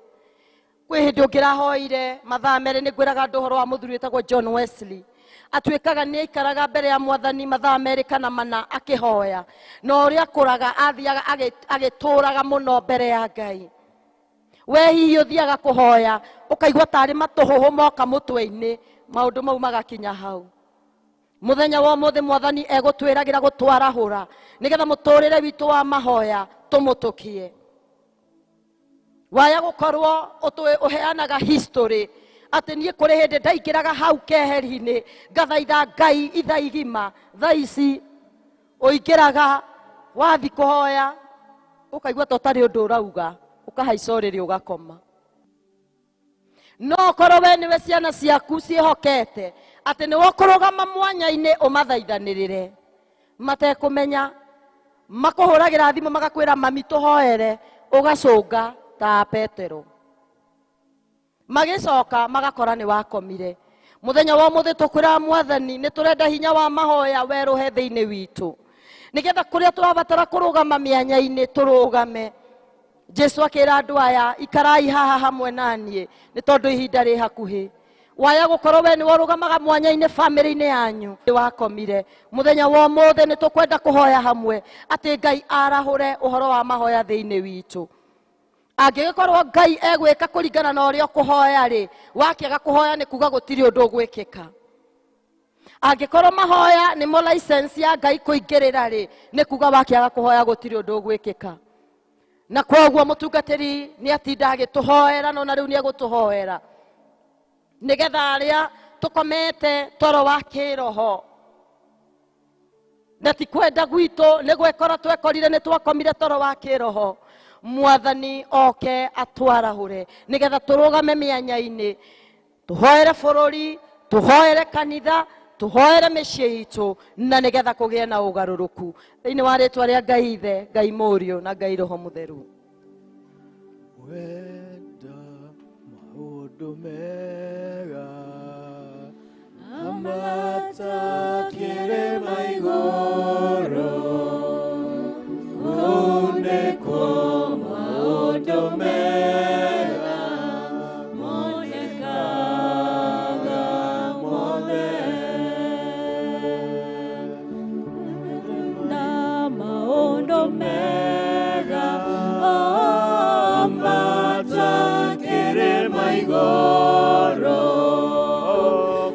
Kwĩ hĩndĩ ũngĩrahoire mathaa merĩ, nĩ ngwĩraga andũ ũhoro wa mũthuri wĩtagwo John Wesley. Atuĩkaga nĩ aikaraga mbere ya Mwathani mathaa 2 kana 4 akĩhoya, na ũrĩa akũraga athiaga agĩtũraga mũno mbere ya Ngai. We hihi ũthiaga kũhoya ũkaigua tarĩ matũhũhũ moka mũtwe-inĩ, maũndũ mau magakinya hau. Mũthenya wa ũmũthĩ Mwathani egũtwĩragĩra gũtwarahũra nĩgetha mũtũrĩre witũ wa mahoya tũmũtũkie. Waya gũkorwo ũheanaga history atĩ niĩ kũrĩ hĩndĩ ndaingĩraga hau keheri-inĩ ngathaitha Ngai ithaa igima. Thaa ici ũingĩraga wathi kũhoya ũkaigua ta ũtarĩ ũndũ ũrauga, ũkahaica ũrĩrĩ ũgakoma. No ũkorwo we nĩwe ciana ciaku ciĩhokete atĩ nĩwe ũkũrũgama mwanya-inĩ ũmathaithanĩrĩre matekũmenya, makũhũragĩra thimũ magakwĩra mami tũhoere, ũgacũnga ta Petero. Magĩcoka magakora nĩ wakomire. Mũthenya wa ũmũthĩ tũkwĩra Mwathani nĩ tũrenda hinya wa mahoya werũhe thĩinĩ witũ, nĩgetha kũrĩa tũrabatara kũrũgama mĩanya-inĩ tũrũgame. Jesu akĩra andũ aya, ikarai haha hamwe na niĩ nĩ tondũ ihinda rĩ hakuhĩ. Waya gũkorwo we nĩwe ũrũgamaga mwanya-inĩ bamĩrĩ-inĩ yanyu wakomire. Mũthenya wa ũmũthĩ nĩ tũkwenda kũhoya hamwe atĩ Ngai arahũre ũhoro wa mahoya thĩinĩ witũ. Angĩgĩkorwo Ngai egwĩka kũringana na ũrĩa ũkũhoya rĩ, wakĩaga kũhoya nĩ kuga gũtirĩ ũndũ ũgwĩkĩka. Angĩkorwo mahoya nĩmo license ya Ngai kũingĩrĩra rĩ, nĩ kuga wakĩaga kũhoya gũtirĩ ũndũ ũgwĩkĩka. Na kwoguo mũtungatĩri nĩ atinda agĩtũhoera, no na rĩu nĩ egũtũhoera nĩgetha arĩa tũkomete toro wa kĩroho na ti kwenda gwitũ nĩ gwekora twekorire nĩ twakomire toro wa kĩroho, Mwathani oke atwarahũre nĩgetha tũrũgame mĩanya-inĩ, tũhoere bũrũri, tũhoere kanitha, Tũhoere mĩciĩ itũ na nĩgetha kũgĩe na ũgarũrũku thĩinĩ wa rĩtwa rĩa Ngai Ithe, Ngai Mũriũ na Ngai Roho Mũtheru. Wenda maũndũ mega ambata kĩrĩma igũrũ, kũu nĩkuo maũndũ mega monekaga mothe. Na maũndũ mega ambata kĩrĩma igũrũ,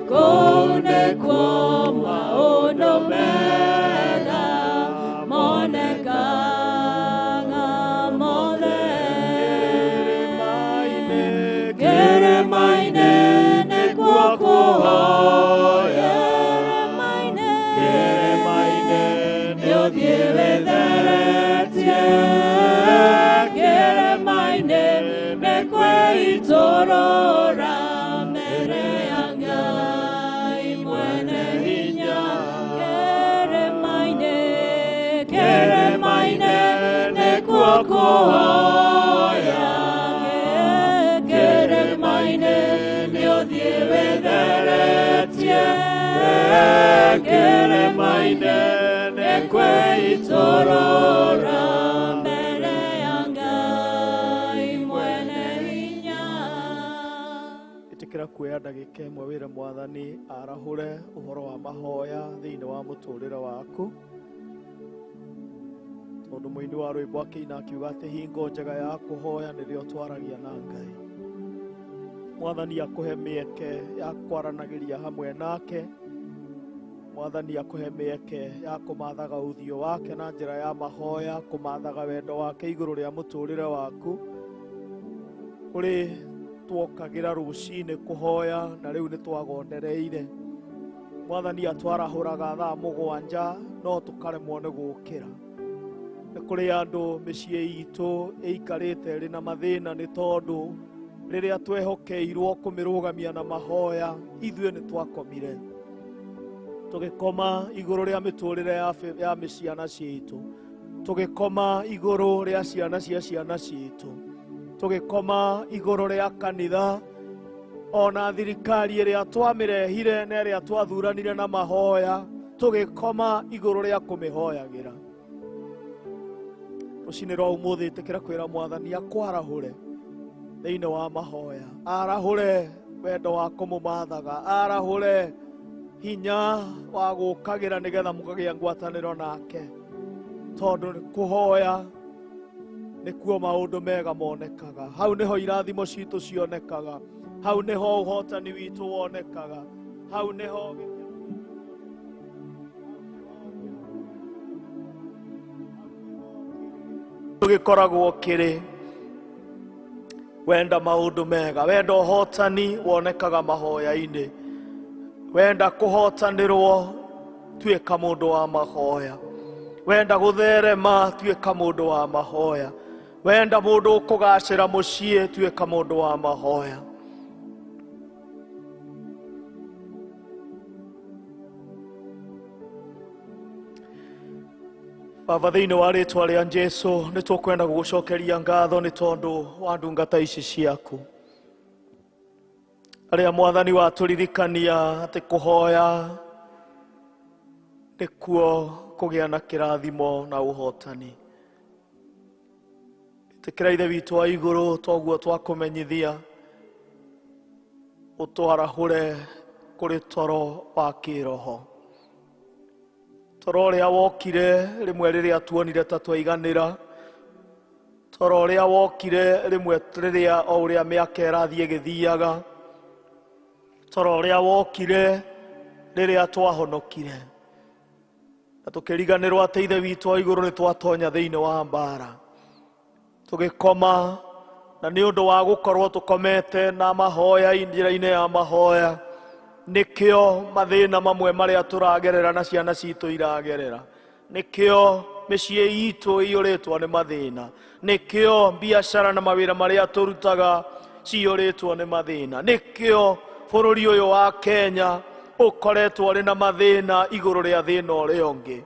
kũu nĩkuo maũndũ mega monekaga mothe. Kĩrĩma-inĩ nĩkuo kũhoya, kĩrĩma-inĩ nĩũthiĩ wĩtheretie, kĩrĩma-inĩ nĩkwĩitũrũra mbere ya Ngai mwene hinya. Kĩrĩma-inĩ, kĩrĩma-inĩ nĩkuo kũhoya, kĩrĩma-inĩ nĩũthiĩ wĩtheretie, kĩrĩma-inĩ nĩkwĩitũrũra mbere ya Ngai mwene hinya. Ĩtĩkĩra kuoya ndagĩka ĩmwe wĩre Mwathani arahũre ũhoro wa mahoya thĩinĩ wa mũtũrĩre waku, tondũ mũini wa rwĩmbo akĩina akiuga atĩ hingo njega ya kũhoya nĩrĩo twaragia na Ngai. Mwathani akũhe mĩeke ya kwaranagĩria hamwe nake, Mwathani akũhe mĩeke ya kũmathaga ũthiũ wake na njĩra ya mahoya, kũmathaga wendo wake igũrũ rĩa mũtũrĩre waku. Kũrĩ tuokagĩra rũcinĩ kũhoya na rĩu nĩ twagondereire. Mwathani atwarahũraga thaa 7 no tũkaremwo nĩ gũkĩra. Nĩ kũrĩ andũ mĩciĩ itũ ĩikarĩte ĩrĩ na mathĩna nĩ tondũ rĩrĩa twehokeirwo kũmĩrũgamia na mahoya ithuĩ nĩ twakomire, tũgĩkoma igũrũ rĩa mĩtũrĩre ya mĩciana citũ, tũgĩkoma igũrũ rĩa ciana cia ciana citũ, tũgĩkoma igũrũ rĩa kanitha ona thirikari ĩrĩa twamĩrehire na ĩrĩa twathuranire na mahoya, tũgĩkoma igũrũ rĩa kũmĩhoyagĩra. Rũcinĩ rwa ũmũthĩ ĩtĩkĩra kwĩra Mwathani akwarahũre thĩinĩ wa mahoya, arahũre wendo wa kũmũmathaga, arahũre hinya wa gũkagĩra nĩgetha mũkagĩa ngwatanĩro nake, tondũ kũhoya nĩkuo maũndũ mega monekaga. Hau nĩho irathimo citũ cionekaga, hau nĩho ũhotani witũ wonekaga, hau nĩho gĩkoragwo kĩrĩ. Wenda maũndũ mega, wenda ũhotani wonekaga mahoya-inĩ, wenda kũhotanĩrwo tuĩka mũndũ wa mahoya, wenda gũtherema tuĩka mũndũ wa mahoya, wenda mũndũ ũkũgacĩra mũciĩ tuĩka mũndũ wa mahoya. Baba, thĩinĩ wa rĩtwa rĩa Jesũ nĩ tũkwenda gũgũcokeria ngatho nĩ tondũ wa ndungata ici ciaku arĩa Mwathani watũririkania atĩ kũhoya nĩkuo kũgĩa na kĩrathimo na ũhotani. Ĩtĩkĩra Ithe witũ wa igũrũ toguo twakũmenyithia ũtwarahũre kũrĩ toro wa kĩroho, toro ũrĩa wokire rĩmwe rĩrĩa tuonire ta twaiganĩra, toro ũrĩa wokire rĩmwe rĩrĩa o ũrĩa mĩaka ĩrathiĩ ĩgĩthiaga, toro ũrĩa wokire rĩrĩa twahonokire na tũkĩriganĩrwo atĩ Ithe witũ wa igũrũ nĩ twatonya thĩinĩ wa mbara, tũgĩkoma na nĩ ũndũ wa gũkorwo tũkomete na mahoya njĩra-inĩ ya mahoya, nĩkĩo mathĩna mamwe marĩa tũragerera na ciana citũ iragerera, nĩkĩo mĩciĩ itũ ĩiyũrĩtwo nĩ mathĩna, nĩkĩo biacara na mawĩra marĩa tũrutaga ciyũrĩtwo nĩ mathĩna, nĩkĩo bũrũri ũyũ wa Kenya Ũkoretwo ũrĩ na mathĩna igũrũ rĩa thĩna ũrĩa ũngĩ,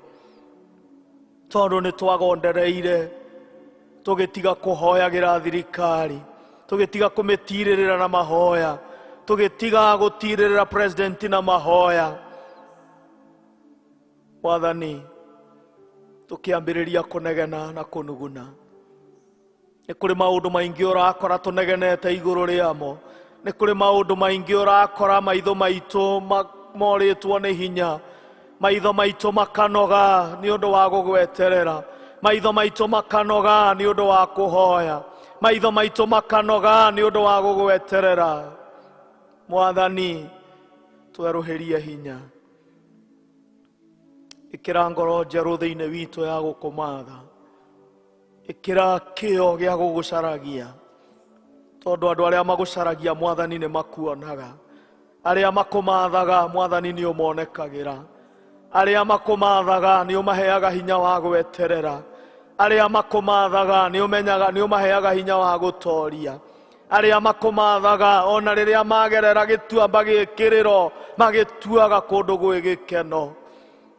tondũ nĩ twagondereire tũgĩtiga kũhoyagĩra thirikari, tũgĩtiga kũmĩtirĩrĩra na mahoya, tũgĩtiga gũtirĩrĩra president na mahoya. Mwathani, tũkĩambĩrĩria kũnegena na kũnuguna. Nĩ kũrĩ maũndũ maingĩ ũrakora tũnegenete igũrũ rĩamo. Nĩ kũrĩ maũndũ maingĩ ũrakora maitho maitũ morĩtwo nĩ hinya, maitho maitũ makanoga nĩ ũndũ wa gũgweterera, maitho maitũ makanoga nĩ ũndũ wa kũhoya, maitho maitũ makanoga nĩ ũndũ wa gũgweterera. Mwathani, twerũhĩrie hinya, ĩkĩra ngoro njerũ thĩinĩ witũ ya gũkũmatha, ĩkĩra kĩo gĩa gũgũcaragia, tondũ andũ arĩa magũcaragia Mwathani nĩ makuonaga, arĩa makũmathaga Mwathani nĩ ũmonekagĩra, arĩa makũmathaga nĩ ũmaheaga hinya wa gweterera, arĩa makũmathaga nĩ ũmenyaga nĩ ũmaheaga hinya wa gũtoria, arĩa makũmathaga ona rĩrĩa magerera gĩtuamba gĩkĩrĩro magĩtuaga kũndũ gwĩ gĩkeno,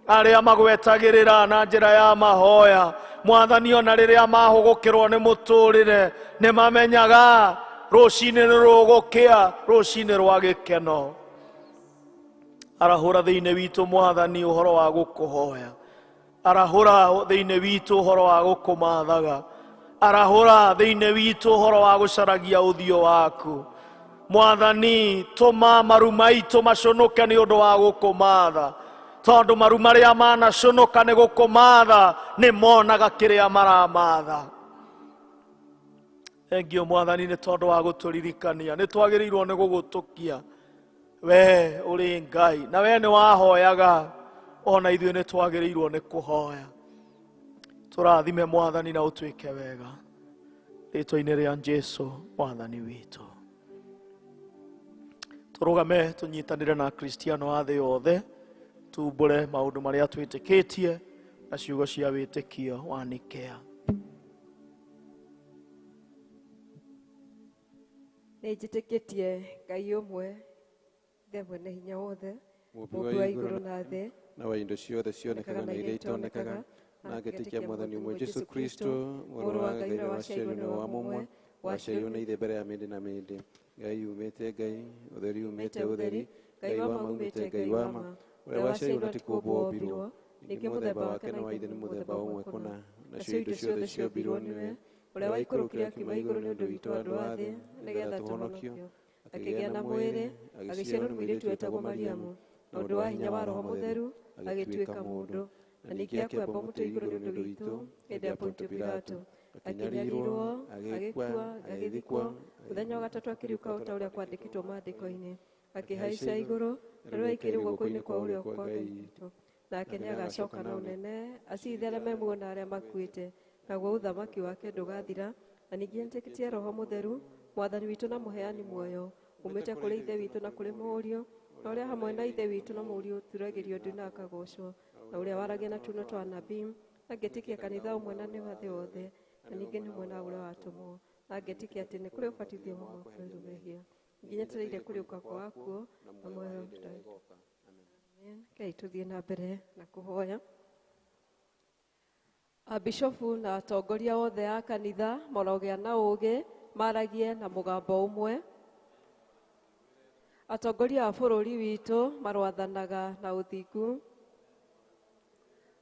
arĩa magwetagĩrĩra na njĩra ya mahoya Mwathani, ona rĩrĩa mahũgũkĩrwo nĩ mũtũrĩre nĩ mamenyaga rũcinĩ nĩ rũgũkĩa, rũcinĩ rwa gĩkeno. Arahũra thĩinĩ witũ Mwathani ũhoro wa gũkũhoya, arahũra thĩinĩ witũ ũhoro wa gũkũmathaga, arahũra thĩinĩ witũ ũhoro wa gũcaragia ũthiũ waku. Mwathani, tũma maru maitũ maconoke nĩ ũndũ wa gũkũmatha, tondũ maru marĩa manaconoka nĩ gũkũmatha nĩ monaga kĩrĩa maramatha. Thengio Mwathani nĩ tondũ wa gũtũririkania nĩ twagĩrĩirwo nĩ gũgũtũkia. We ũrĩ Ngai na we nĩ wahoyaga, ona ithuĩ nĩ twagĩrĩirwo nĩ kũhoya. Tũrathime Mwathani na ũtwĩke wega, rĩtwa-inĩ rĩa Jesũ Mwathani witũ. Tũrũgame tũnyitanĩre na Akristiano a thĩ yothe, tumbũre maũndũ marĩa twĩtĩkĩtie na ciugo cia wĩtĩkio wa Nikea. Nĩ njĩtĩkĩtie Ngai ũmwe, Ithe mwene hinya wothe, Mũũmbi wa igũrũ na thĩ, na wa indo ciothe cionekaga na iria itonekaga, na ngetĩkia Mwathani ũmwe Jesũ Kristo, Mũrũ wa Ngai ũrĩa waciarirwo nĩ wa mũmwe, waciarirwo nĩ Ithe mbere ya mĩndĩ na mĩndĩ. Ngai umĩte Ngai, ũtheri umĩte ũtheri, Ngai wa ma umĩte Ngai wa ma, ũrĩa waciarirwo na ti kũũmbwo ombirwo, ningĩ mũthemba wake na wa Ithe nĩ mũthemba ũmwe kũna, nacio indo ciothe ciombirwo nĩwe, ũrĩa waikũrũkire akiuma igũrũ nĩ ũndũ witũ andũ a thĩ, nĩgeetha tũhonokio. Akĩgĩa na mwĩrĩ, agĩciarwo nĩ mũirĩtu wetagwo Mariamu, na ũndũ wa hinya wa Roho Mũtheru agĩtuĩka mũndũ, na ningĩ akĩambwo mũtĩ igũrũ nĩ ũndũ witũ hĩndĩ ya Pontio Pilato, akĩnyariirwo, agĩkua, agĩthikwo, mũthenya wa gatatũ akĩriũka o ta ũrĩa kwandĩkĩtwo maandĩko-inĩ, akĩhaica igũrũ, na rĩu aikĩrĩ guoko-inĩ kwa ũrĩo kwa Ngai witũ. Nake nĩagacoka na ũnene, acirithanie me muoyo na arĩa makuĩte, naguo ũthamaki wake ndũgathira. Na ningĩ nĩtĩkĩtie Roho Mũtheru, Mwathani witũ na mũheani muoyo, umĩte kũrĩ Ithe witũ na kũrĩ Mũriũ, na ũrĩa hamwe na Ithe witũ na Mũriũ ũturagĩrio ndu na akagocwo, na ũrĩa waragia na tũnua twa anabii, na ngetĩkia kanitha ũmwe na nĩ wa thĩ yothe, na ningĩ nĩ mwena ũrĩa watũmwo, na ngetĩkia atĩ nĩ kũrĩ ũbatithio ũmwe wa kũheherwo mehia, nginyetereire kũriũka kwa akuũ na muoyo ũrĩa. Amen. Rekei tũthiĩ na mbere na kũhoya. Abishofu na atongoria othe a kanitha marogĩa na ũũgĩ, maragie na mũgambo ũmwe. Atongoria a bũrũri witũ marwathanaga na ũthingu.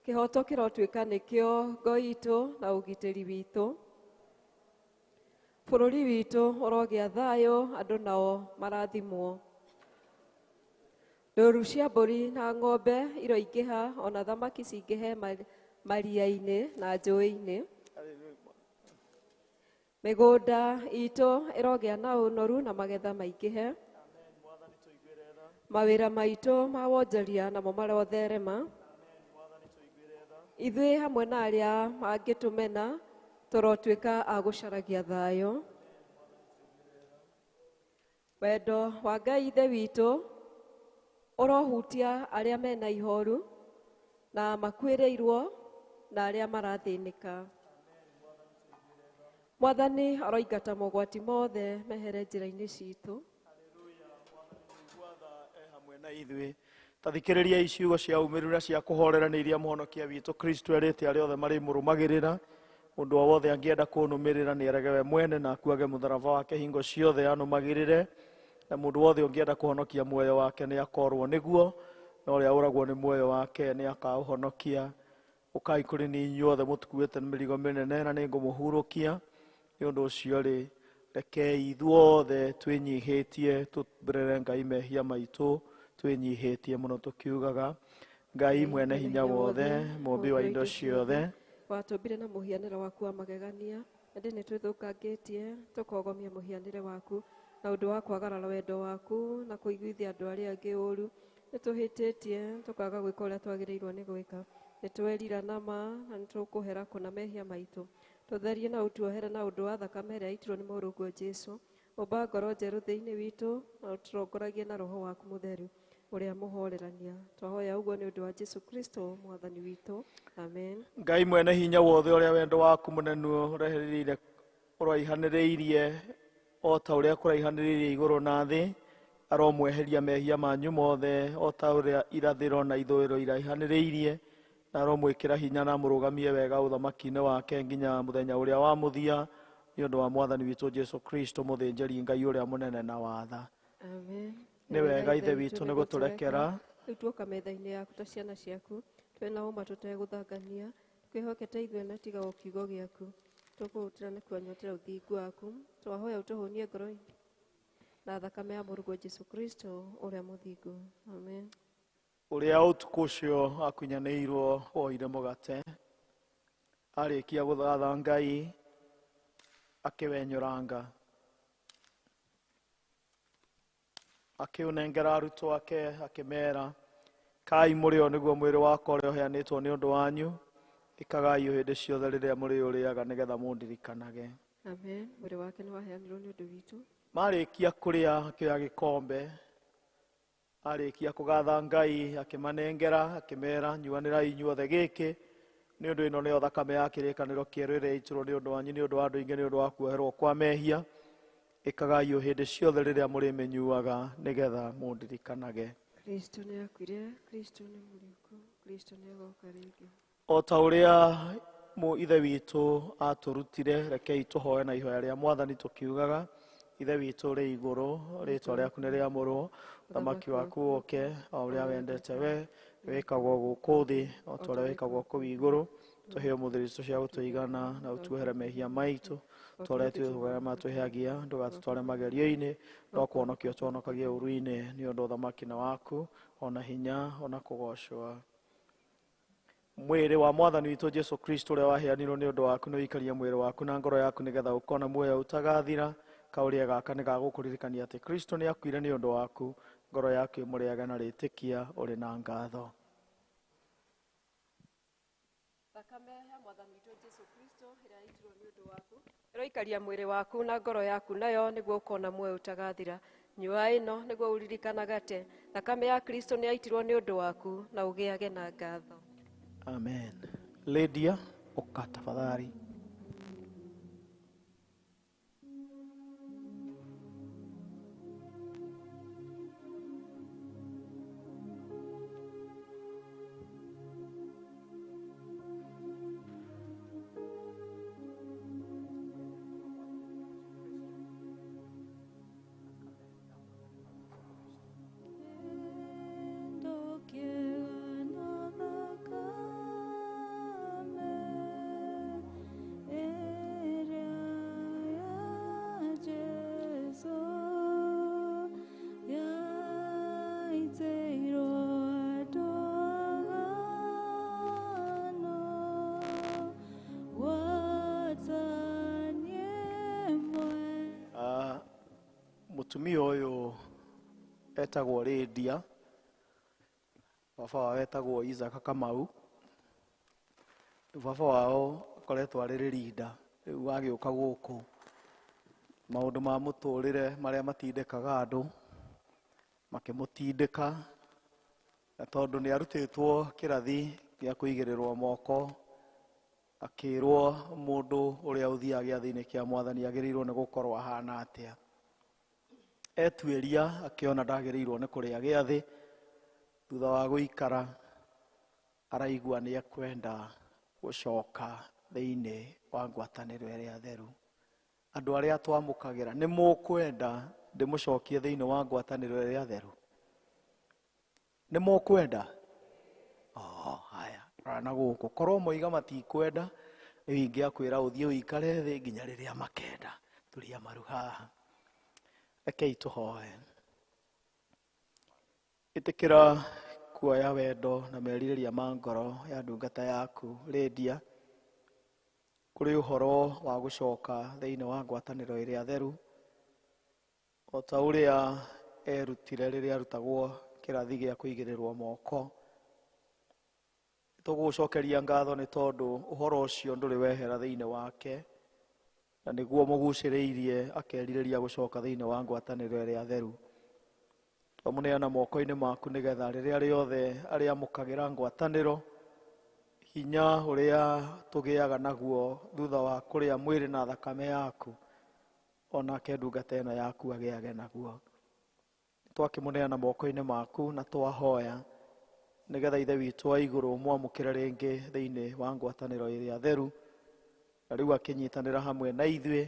Kĩhoto kĩrotuĩka nĩkĩo ngo itũ na ũgitĩri witũ. Bũrũri witũ ũrogĩa thayũ, andũ nao marathimwo. Ndũru cia mbũri na ng'ombe iroingĩha, ona thamaki cingĩhe maria-inĩ na njũĩ-inĩ. Mĩgũnda itũ ĩrogĩa na ũnoru na magetha maingĩhe. Mawĩra maitũ ma wonjoria namo marotherema. Ithuĩ hamwe na arĩa mangĩtũmena tũrotuĩka a gũcaragia thayũ. Wendo wa Ngai Ithe witũ ũrohutia arĩa mena ihoru na makuĩrĩirwo na arĩa marathĩnĩka. Mwathani aroingata mogwati mothe mehere njĩra-inĩ citũ. Hamwe na ithuĩ Ta thikĩrĩriai ciugo cia umĩrĩru na cia kũhorera nĩ iria mũhonokia witũ Kristo erĩte arĩa othe marĩmũrũmagĩrĩra. Mũndũ o wothe angĩenda kũnũmĩrĩra nĩ erege we mwene na akuage mũtharaba wake hingo ciothe anũmagĩrĩre. Na mũndũ wothe ũngĩenda kũhonokia muoyo wake nĩ akorwo nĩguo, na ũrĩa ũragwo nĩ muoyo wake nĩ akaũhonokia. Ũkai kũrĩ niĩ inyuothe mũtũkuĩte mĩrigo mĩnene na nĩngũmũhurũkia. Nĩ ũndũ ũcio rĩ, rekei ithuothe twĩnyihĩtie tũmbũrĩre Ngai mehia maitũ, twĩnyihĩtie mũno tũkiugaga, Ngai mwene hinya wothe, mũmbi wa indo ciothe, watũmbire na mũhianĩre waku wa magegania, ĩndĩ nĩ twĩthũkangĩtie tũkogomia mũhianĩre waku na ũndũ wa kwagarara wendo waku na kũiguithia andũ arĩa angĩ ũru. Nĩ tũhĩtĩtie tũkaga gwĩka ũrĩa twagĩrĩirwo nĩ gwĩka. Nĩ twerira na ma na nĩ tũkũhera kũna mehia maitũ. Tũtherie na ũtuohere na ũndũ wa thakame ĩrĩa yaitirwo nĩ mũrũguo Jesũ. Ũmba ngoro njerũ thĩinĩ witũ na ũtũrongoragie na Roho waku mũtheru ũrĩa mũhorerania. Twahoya ũguo nĩ ũndũ wa Jesũ Kristo mwathani witũ. Amen. Ngai mwene hinya wothe ũrĩa wendo waku mũnene ũrehereire ũraihanĩrĩirie o ta ũrĩa kũraihanĩrĩirie igũrũ na thĩ, aromweheria mehia manyu mothe o ta ũrĩa irathĩro na ithũĩro iraihanĩrĩirie, na aromwĩkĩra hinya na mũrũgamie wega ũthamaki-inĩ wake nginya mũthenya ũrĩa wa mũthia, nĩ ũndũ wa mwathani witũ Jesũ Kristo mũthĩnjĩri Ngai ũrĩa mũnene na watha. Amen. Nĩ wega Ithe witũ nĩ gũtũrekera. Rĩu tuoka metha-inĩ yaku ta ciana ciaku, twĩna ũma tũtegũthangania, twĩhokete ithuĩ na tiga o kiugo gĩaku. Tũkũhutĩra nĩ kuonyotera ũthingu waku, twahoya ũtũhũnie ngoro na thakame ya mũrũguo Jesũ Kristo ũrĩa mũthingu. Amen. Ũrĩa ũtukũ ũcio akunyanĩirwo oire mũgate, arĩkia gũthatha Ngai akĩwenyũranga, akĩũnengera arutwo ake akĩmera, kai mũrĩo nĩguo mwĩrĩ wakwa ũrĩa ũheanĩtwo nĩ ũndũ wanyu, ĩkagai hĩndĩ ciothe rĩrĩa mũrĩũrĩaga nĩgetha mũndirikanage. Amen. Mwĩrĩ wake nĩ waheanirwo nĩ ũndũ witũ. Marĩkia kũrĩa akĩoya gĩkombe, arĩkia kũgatha Ngai akĩmanengera akĩmera, nyuanĩrai inyuothe gĩkĩ, nĩ ũndũ ĩno nĩyo thakame ya kĩrĩkanĩro kĩerũ ĩrĩa ĩitirwo nĩ ũndũ wanyu nĩ ũndũ wa andũ aingĩ nĩ ũndũ wa kuoherwo kwa mehia. Ĩkagai hĩndĩ ciothe rĩrĩa mũrĩmĩnyuaga nĩgetha mũndirikanage. Kristo nĩ akuire, Kristo nĩ mũriũku, Kristo nĩ agoka rĩngĩ. O ta ũrĩa Ithe witũ atũrutire, rekei tũhoe na ihoya rĩa mwathani tũkiugaga, Ithe witũ ũrĩ igũrũ, rĩtwa rĩaku nĩ rĩamũrwo, ũthamaki waku ũke, o ũrĩa wendete we wĩkagwo gũkũ thĩ o ta ũrĩa wĩkagwo kũu igũrũ. Tũhe ũmũthĩ irio cia gũtũigana na ũtuohere mehia maitũ ta ũrĩa ithuĩ arĩa matwĩhagia, ndũgatũtware magerio-inĩ, no kũhonokia ũtũhonokagie ũũru-inĩ, nĩ ũndũ ũthamaki nĩ waku, ona hinya, ona kũgoocwo. Mwĩrĩ wa mwathani witũ Jesũ Kristo ũrĩa waheanirwo nĩ ũndũ waku nĩ ũikarie mwĩrĩ waku na ngoro yaku nĩgetha ũkona muoyo ũtagathira. Kaũrĩa gaka nĩ gagũkũririkania atĩ Kristo nĩ akuire nĩ ũndũ waku, ngoro yaku ĩmũrĩage na rĩtĩkia ũrĩ na ngatho. Thakame ya mwathani witũ Jesũ Kristo ĩrĩa yaitirwo nĩ ũndũ waku ĩroikaria mwĩrĩ waku na ngoro yaku nayo nĩguo ũkona muoyo ũtagathira. Nyua ĩno nĩguo ũririkanaga atĩ thakame ya Kristo nĩ yaitirwo nĩ ũndũ waku na ũgĩage na ngatho. Amen. Lydia, ũka tafadhali. Mũtumia ũyũ etagwo Lydia, baba wao etagwo Isaac Kamau. Baba wao akoretwo arĩ rĩrinda, rĩu agĩũka gũkũ maũndũ ma mũtũrĩre marĩa matindĩkaga andũ makĩmũtindĩka, na tondũ nĩ arutĩtwo kĩrathi gĩa kũigĩrĩrwo moko, akĩrwo mũndũ ũrĩa ũthiaga gĩathĩ-inĩ kĩa mwathani agĩrĩirwo nĩ gũkorwo ahana atĩa. Etuĩria akĩona ndagĩrĩirwo nĩ kũrĩa gĩathĩ, Thutha wa gũikara araigua nĩ ekwenda gũcoka thĩinĩ wa ngwatanĩro ĩrĩa theru. Andũ arĩa twamũkagĩra nĩ mũkwenda ndĩmũcokie thĩinĩ wa ngwatanĩro ĩrĩa theru? Nĩ mũkwenda? Oh, haya, rora na gũkũ. Korwo moiga matikwenda, rĩu ingĩakwĩra ũthiĩ ũikare thĩ nginya rĩrĩa makenda. Turia maru haha. Rekei tũhoe. Ĩtĩkĩra kuoya wendo na merirĩria ma ngoro ya ndungata yaku Lydia kũrĩ ũhoro wa gũcoka thĩinĩ wa ngwatanĩro ĩrĩa theru o ta ũrĩa erutire rĩrĩa arutagwo kĩrathi gĩa kũigĩrĩrwo moko. Tũgũcokeria ngatho nĩ tondũ ũhoro ũcio ndũrĩ wehera thĩinĩ wake na nĩguo mũgucĩrĩirie akerirĩria gũcoka thĩinĩ wa ngwatanĩro ĩrĩa theru. Twamũneana moko-inĩ maku nĩgetha rĩrĩa rĩothe arĩamũkagĩra ngwatanĩro, hinya ũrĩa tũgĩaga naguo thutha wa kũrĩa mwĩrĩ na thakame yaku, onake ndungata ĩno yaku agĩage naguo. Twakĩmũneana moko-inĩ maku na twahoya nĩgetha Ithe witũ wa igũrũ mwamũkĩre rĩngĩ thĩinĩ wa ngwatanĩro ĩrĩa theru, na rĩu akĩnyitanĩra hamwe na ithuĩ,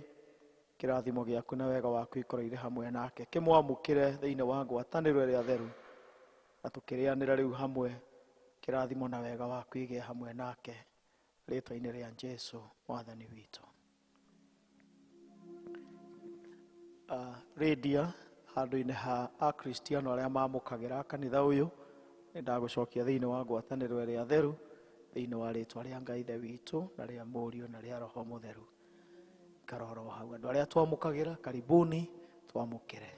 kĩrathimo gĩaku na wega waku ikorwo irĩ hamwe nake. Kĩmwamũkĩre thĩinĩ wa ngwatanĩro ĩrĩa theru, na tũkĩrĩanĩra rĩu hamwe, kĩrathimo na wega waku igĩe hamwe nake, rĩtwa-inĩ rĩa Jesũ Mwathani witũ. Lydia, handũ-inĩ ha Akristiano arĩa mamũkagĩra kanitha ũyũ, nĩ ndagũcokia thĩinĩ wa ngwatanĩro ĩrĩa theru, thĩinĩ wa rĩtwa rĩa Ngai Ithe witũ na rĩa Mũriũ na rĩa Roho Mũtheru. Karoro hau. Andũ arĩa twamũkagĩra, karibuni twamũkĩre.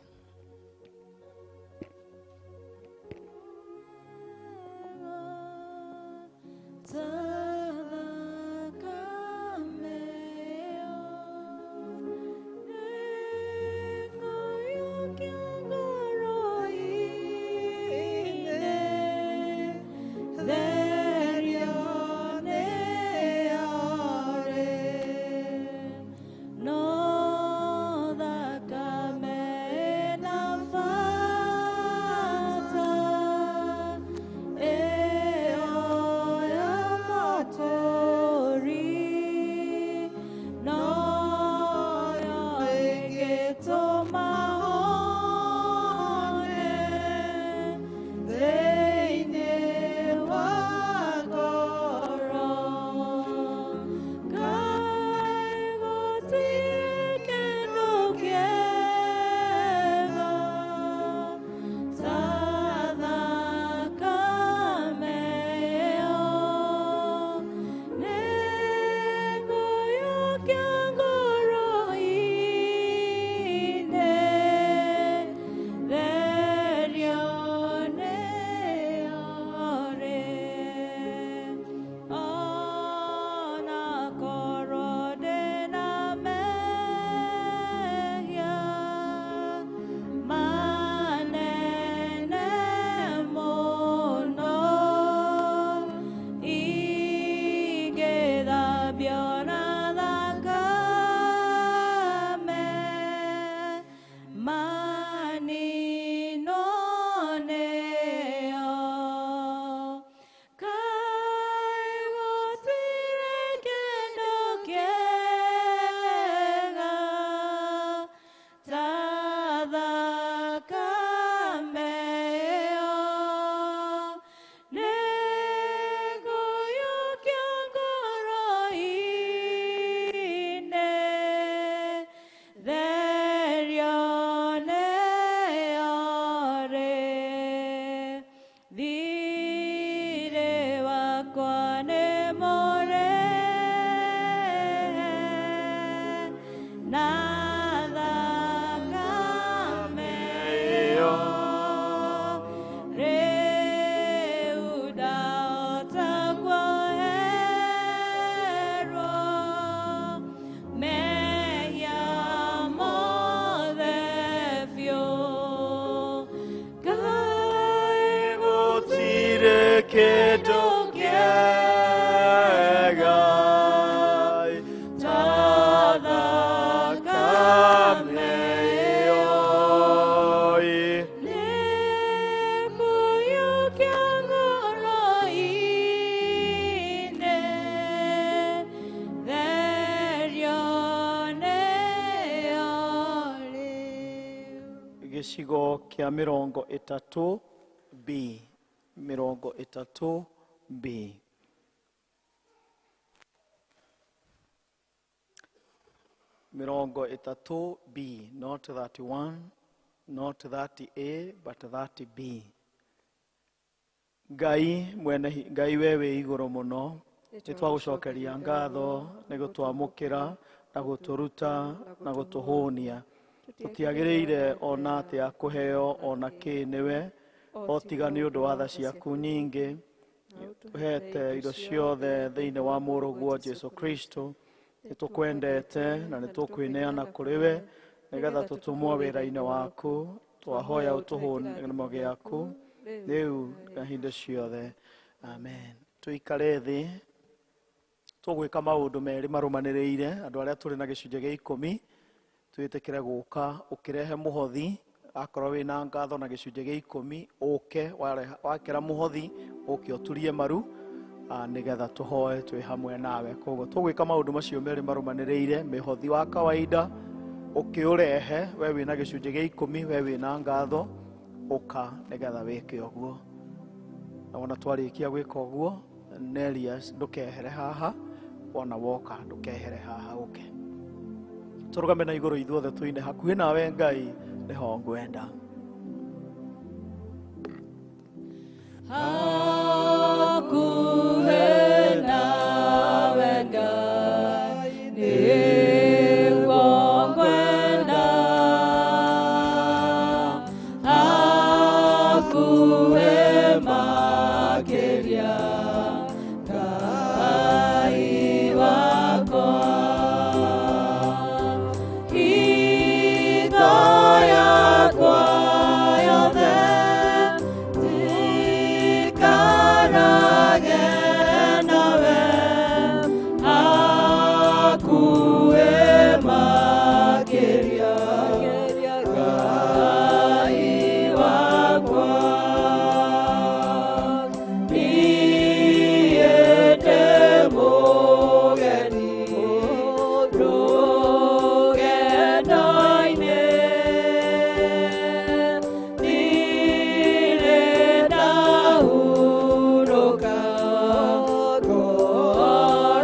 Gĩcigo kĩa 30B, 30B. 30B, not 31, not 30A, but 30B. Ngai mwene Ngai we wĩ igũrũ mũno, nĩtwagũcokeria ngatho nĩ gũtwamũkĩra na gũtũruta na gũtũhũnia. Tũtiagĩrĩire ona atĩa kũheo ona kĩ nĩwe, o tiga nĩ ũndũ wa tha ciaku nyingĩ. Ũhete indo ciothe thĩinĩ wa mũrũguo Jesu Kristo. Nĩtũkwendete na nĩtũkwĩneana kũrĩ we nĩgetha tũtũmwo wĩra-inĩ waku. Twahoya ũtũhũnimo gĩaku rĩu na hĩndĩ ciothe, amen. Tũikare thĩ, tũgwĩka maũndũ merĩ marũmanĩrĩire. Andũ arĩa tũrĩ na gĩcunjĩ gĩa 10 twĩtĩkĩre gũka ũkĩrehe mũhothi. Akorwo wĩna ngatho na gĩcunjĩ gĩa 10, ũke wakĩra mũhothi, ũke ũturie maru nĩgetha tũhoe twĩ hamwe nawe. Koguo tũgwĩka maũndũ macio merĩ marũmanĩrĩire. Mĩhothi wa kawaida ũkĩũrehe, we wĩna gĩcunjĩ gĩa 10, we wĩna ngatho, ũka nĩgetha wĩke ũguo. Na wona twarĩkia gwĩka ũguo, Nelius ndũkehere haha, wona woka ndũkehere haha, ũke tũrũgame na igũrũ ithuothe tũine hakuhĩ nawe Ngai nĩho ngwenda. Hakuhĩ nawe Ngai nĩguo ngwenda, hakuhĩ makĩria Ngai wakwa. Hingo yakwa yothe ndikarage nawe, hakuhĩ makĩria Ngai wakwa. Niĩ ndĩ mũgeni rũgendo-inĩ, ndirĩ ndahurũka ngoro-inĩ,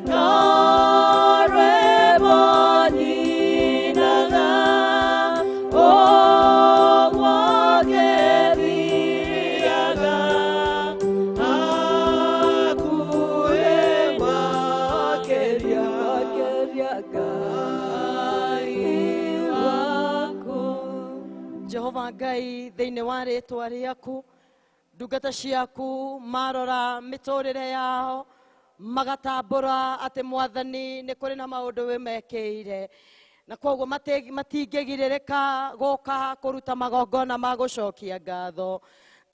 no rwĩmbo nyinaga ũguo ngĩthiaga, hakuhĩ makĩria Ngai wakwa. Jehova Ngai, thĩinĩ wa rĩtwa rĩaku ndungata ciaku marora mĩtũrĩre yao magatambũra atĩ Mwathani nĩ kũrĩ na maũndũ wĩmekĩire, na koguo matingĩgirĩrĩka gũka kũruta magongona ma gũcokia ngatho.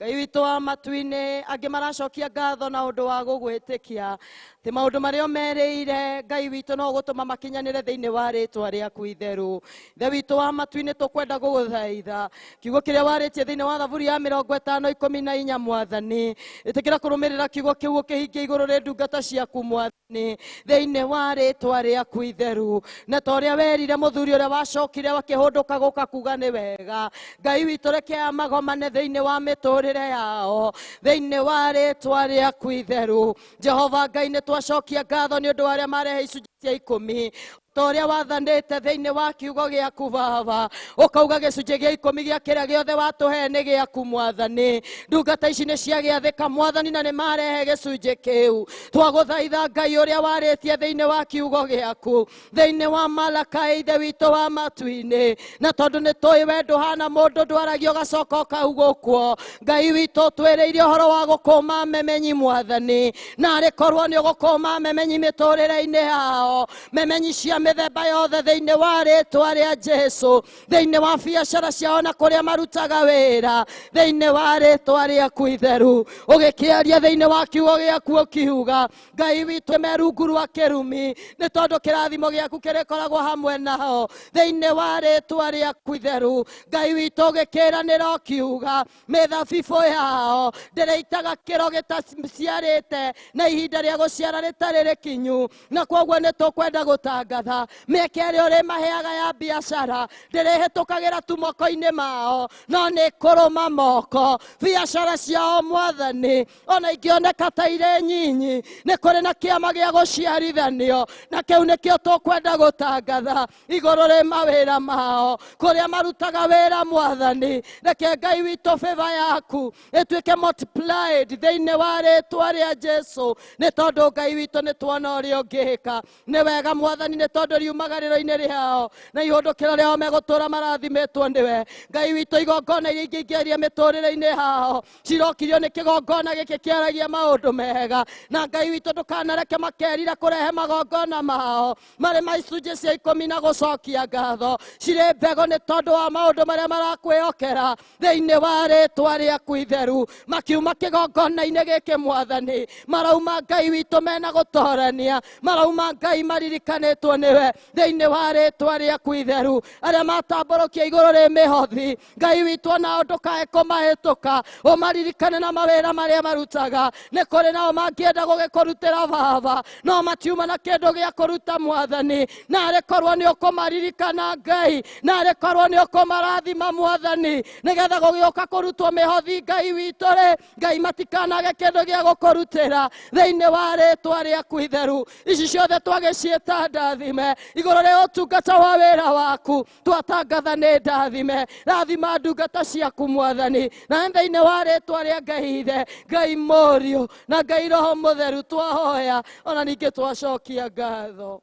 Ngai witũ wa matu-inĩ, angĩ maracokia ngatho na ũndũ wa gũgwĩtĩkia atĩ maũndũ marĩa ũmerĩire Ngai witũ no gũtũma makinyanĩre thĩinĩ wa rĩtwa rĩaku itheru. Ithe witũ wa matu-inĩ, tũkwenda gũgũthaitha kiugo kĩrĩa warĩtie thĩinĩ wa Thaburi ya 50:14, Mwathani ĩtĩkĩra kũrũmĩrĩra kiugo kĩu ũkĩhingie igũrũ rĩ ndungata ciaku Mwathani thĩinĩ wa rĩtwa rĩaku itheru. Na ta ũrĩa werire mũthuri ũrĩa wacokire akĩhũndũka gũka kuga nĩ wega, Ngai witũ reke aya magomane thĩinĩ wa mĩtũrĩre yao thĩinĩ wa rĩtwa rĩaku itheru. Jehova Ngai, nĩ twacokia ngatho nĩ ũndũ wa arĩa marehe icunjĩ cia 10 ta ũrĩa wathanĩte thĩinĩ wa kiugo gĩaku Baba, ũkauga gĩcunjĩ gĩa 10 gĩa kĩrĩa gĩothe watũhe nĩ gĩaku Mwathani. Ndungata ici nĩ ciagĩathĩka Mwathani na nĩ marehe gĩcunjĩ kĩu. Twagũthaitha Ngai ũrĩa warĩtie thĩinĩ wa kiugo gĩaku thĩinĩ wa Malakai, Ithe witũ wa matu-inĩ, na tondũ nĩ tũĩ we ndũhana mũndũ ndwaragia ũgacoka ũkaugũkwo, Ngai witũ twĩrĩire ũhoro wa gũkũma memenyi Mwathani, na arĩ korwo nĩ ũgũkũma memenyi mĩtũrĩre-inĩ yao, memenyi cia mĩthemba yothe thĩinĩ wa rĩtwa rĩa Jesu, thĩinĩ wa biacara ciao na kũrĩa marutaga wĩra, thĩinĩ wa rĩtwa rĩaku itheru. Ũgĩkĩaria thĩinĩ wa kiugo gĩaku ũkiuga Ngai witũ me rungu rwa kĩrumi, nĩ tondũ kĩrathimo gĩaku kĩrĩkoragwo hamwe nao thĩinĩ wa rĩtwa rĩaku itheru. Ngai witũ ũgĩkĩranĩra ũkiuga mĩthabibũ yao ndĩrĩitaga kĩro gĩtaciarĩte na ihinda rĩa gũciara rĩtarĩ rĩkinyu, na koguo nĩ tũkwenda gũtangatha biacara mĩeke ĩrĩa ũrĩmaheaga ya biacara ndĩrĩhĩtũkagĩra tu moko-inĩ mao no nĩ kũrũma moko biacara ciao mwathani ona ingĩoneka ta irĩ nyinyi nĩ kũrĩ na kĩama gĩa gũciarithanio na kĩu nĩkĩo tũkwenda gũtangatha igũrũ rĩ mawĩra mao kũrĩa marutaga wĩra mwathani reke Ngai witũ favor yaku ĩtuĩke multiplied thĩinĩ wa rĩtwa rĩa Jesu nĩ tondũ Ngai witũ nĩ tuona ũrĩa ũngĩka nĩ wega mwathani nĩ tondũ riumagarĩro-inĩ rĩao na ihũndũkĩro rĩao megũtũra marathimĩtwo nĩwe Ngai witũ igongona iria ingĩ ingĩaria mĩtũrĩre-inĩ yao cirokirio nĩ kĩgongona gĩkĩ kĩaragia maũndũ mega na Ngai witũ ndũkanareke makerira kũrehe magongona mao marĩ ma icunjĩ cia ikũmi na gũcokia ngatho cirĩ mbegũ nĩ tondũ wa maũndũ marĩa marakwĩhokera thĩinĩ wa rĩtwa rĩaku itheru makiuma kĩgongona-inĩ gĩkĩ mwathani marauma Ngai witũ mena gũtorania marauma Ngai maririkanĩtwo nĩwe thĩinĩ wa rĩtwa rĩaku itheru arĩa matambũrũkia igũrũ rĩ mĩhothi Ngai witũ onao ndũkae kũmahĩtũka ũmaririkane na mawĩra marĩa marutaga nĩ kũrĩ nao mangĩenda gũgĩkũrutĩra baba no matiuma na kĩndũ gĩa kũruta mwathani narĩ korwo nĩ ũkũmaririkana Ngai narĩ korwo nĩ ũkũmarathima mwathani nĩgetha gũgĩũka kũrutwo mĩhothi Ngai witũ rĩ Ngai matikanage kĩndũ gĩa gũkũrutĩra thĩinĩ wa rĩtwa rĩaku itheru ici ciothe twagĩciĩta ndathime igũrũ rĩa ũtungata wa wĩra waku twatangatha nĩ ndathime rathima ndungata ciaku mwathani na thĩinĩ wa rĩtwa rĩa Ngai ithe Ngai Mũriũ na Ngai Roho Mũtheru twahoya ona ningĩ twacokia ngatho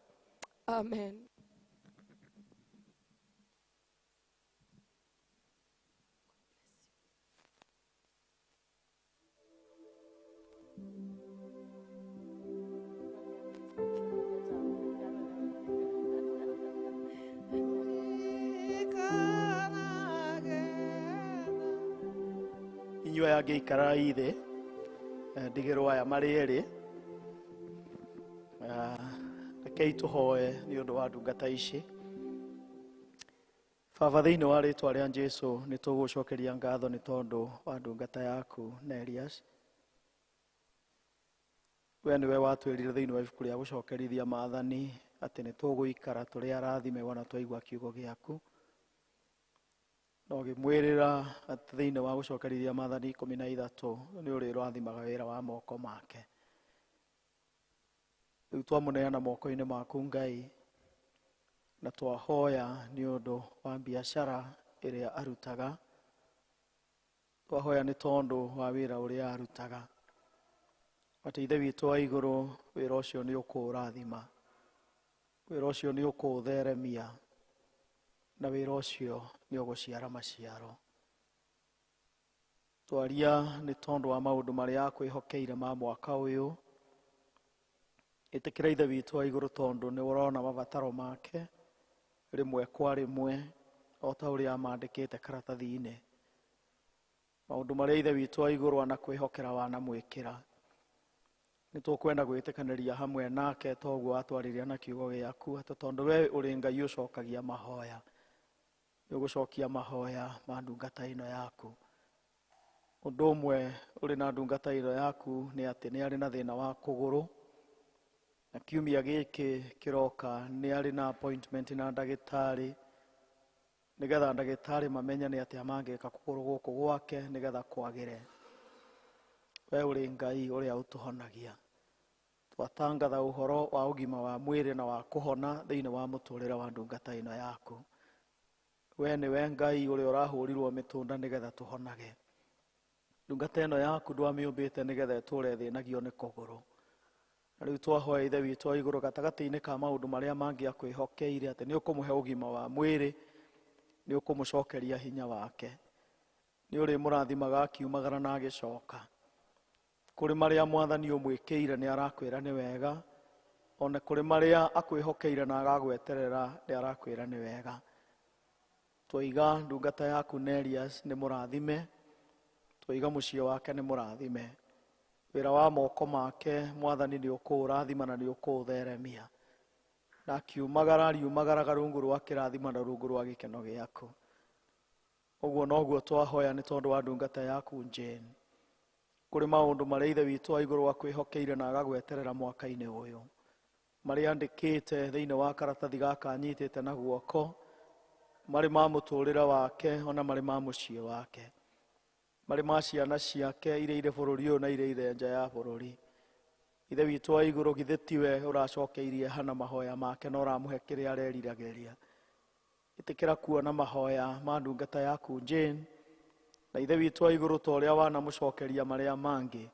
amen. Inyuĩ aya ngĩikarai thĩ ndigĩrwo aya marĩ erĩ rekei tũhoe nĩ ũndũ wa ndungata ici. Baba thĩinĩ wa rĩtwa rĩa Jesu nĩ tũgũcokeria ngatho nĩ tondũ wa ndungata yaku Nelias. We nĩwe watwĩrire thĩinĩ wa ibuku rĩa gũcokerithia maathani atĩ nĩ tũgũikara tũrĩ arathime wona twaigua kiugo gĩaku na ũgĩmwĩrĩra atĩ thĩinĩ wa gũcokerithia maathani 13 nĩ ũrĩrathimaga wĩra wa moko make. Rĩu twamũneana moko-inĩ maku Ngai na twahoya nĩ ũndũ wa biacara ĩrĩa arutaga twahoya nĩ tondũ wa wĩra ũrĩa arutaga atĩ Ithe witũ wa igũrũ wĩra ũcio nĩ ũkũũrathima wĩra ũcio nĩ ũkũũtheremia na wĩra ũcio nĩ ũgũciara maciaro. Twaria nĩ tondũ wa maũndũ marĩa akwĩhokeire ma mwaka ũyũ ĩtĩkĩra Ithe witũ wa igũrũ tondũ nĩ ũrona mabataro make rĩmwe kwa rĩmwe o ta ũrĩa amandĩkĩte karatathi-inĩ maũndũ marĩa Ithe witũ wa igũrũ anakwĩhokera wanamwĩkĩra nĩ tũkwenda gwĩtĩkanĩria hamwe nake toguo watwarĩria na kiugo gĩaku atĩ tondũ we ũrĩ Ngai ũcokagia mahoya nĩ ũgũcokia mahoya ma ndungata ĩno yaku. Ũndũ ũmwe ũrĩ na ndungata ĩno yaku nĩ atĩ nĩ arĩ na thĩna wa kũgũrũ na kiumia gĩkĩ kĩroka nĩ arĩ na appointment na ndagĩtarĩ nĩgetha ndagĩtarĩ mamenye nĩ atĩa mangĩka kũgũrũ gũkũ gwake nĩgetha kwagĩre. We ũrĩ Ngai ũrĩa ũtũhonagia twatangatha ũhoro wa ũgima wa mwĩrĩ na wa kũhona thĩinĩ wa mũtũrĩre wa ndungata ĩno yaku. We nĩwe Ngai ũrĩa ũrahũrirwo mĩtũnda nĩgetha tũhonage. Ndungata ĩno yaku ndwamĩũmbĩte nĩgetha ĩtũre ĩthĩnagio nĩ kũgũrũ. Na rĩu twahoya Ithe witũ wa igũrũ gatagatĩ-inĩ ka maũndũ marĩa mangĩ akwĩhokeire atĩ nĩ ũkũmũhe ũgima wa mwĩrĩ nĩ ũkũmũcokeria hinya wake nĩ ũrĩmũrathimaga akiumagara na agĩcoka kũrĩ marĩa mwathani ũmwĩkĩire nĩ arakwĩra nĩ wega ona kũrĩ marĩa akwĩhokeire na agagweterera nĩ arakwĩra nĩ wega. Twaiga ndungata yaku Nelias nĩ mũrathime twaiga mũciĩ wake nĩ mũrathime wĩra wa moko make mwathani nĩ ũkũũrathima na nĩ ũkũũtheremia na akiumagara ariumagaraga rungu rwa kĩrathimo na rungu rwa gĩkeno gĩaku. Ũguo noguo twahoya nĩ tondũ wa ndungata yaku Jane kũrĩ maũndũ marĩa Ithe witũ wa igũrũ akwĩhokeire na agagweterera mwaka-inĩ ũyũ Marĩa andĩkĩte thĩinĩ wa karatathi gaka anyitĩte na guoko, marĩ ma mũtũrĩre wake ona marĩ ma mũciĩ wake, marĩ ma ciana ciake iria irĩ bũrũri ũyũ na iria irĩ nja ya bũrũri. Ithe witũ wa igũrũ, githĩ tiwe ũracokeirie Hana mahoya make na ũramũhe kĩrĩa areriragĩria? Ĩtĩkĩra kuona mahoya ma ndungata yaku Jane, na Ithe witũ wa igũrũ, ta ũrĩa wanamũcokeria marĩa mangĩ,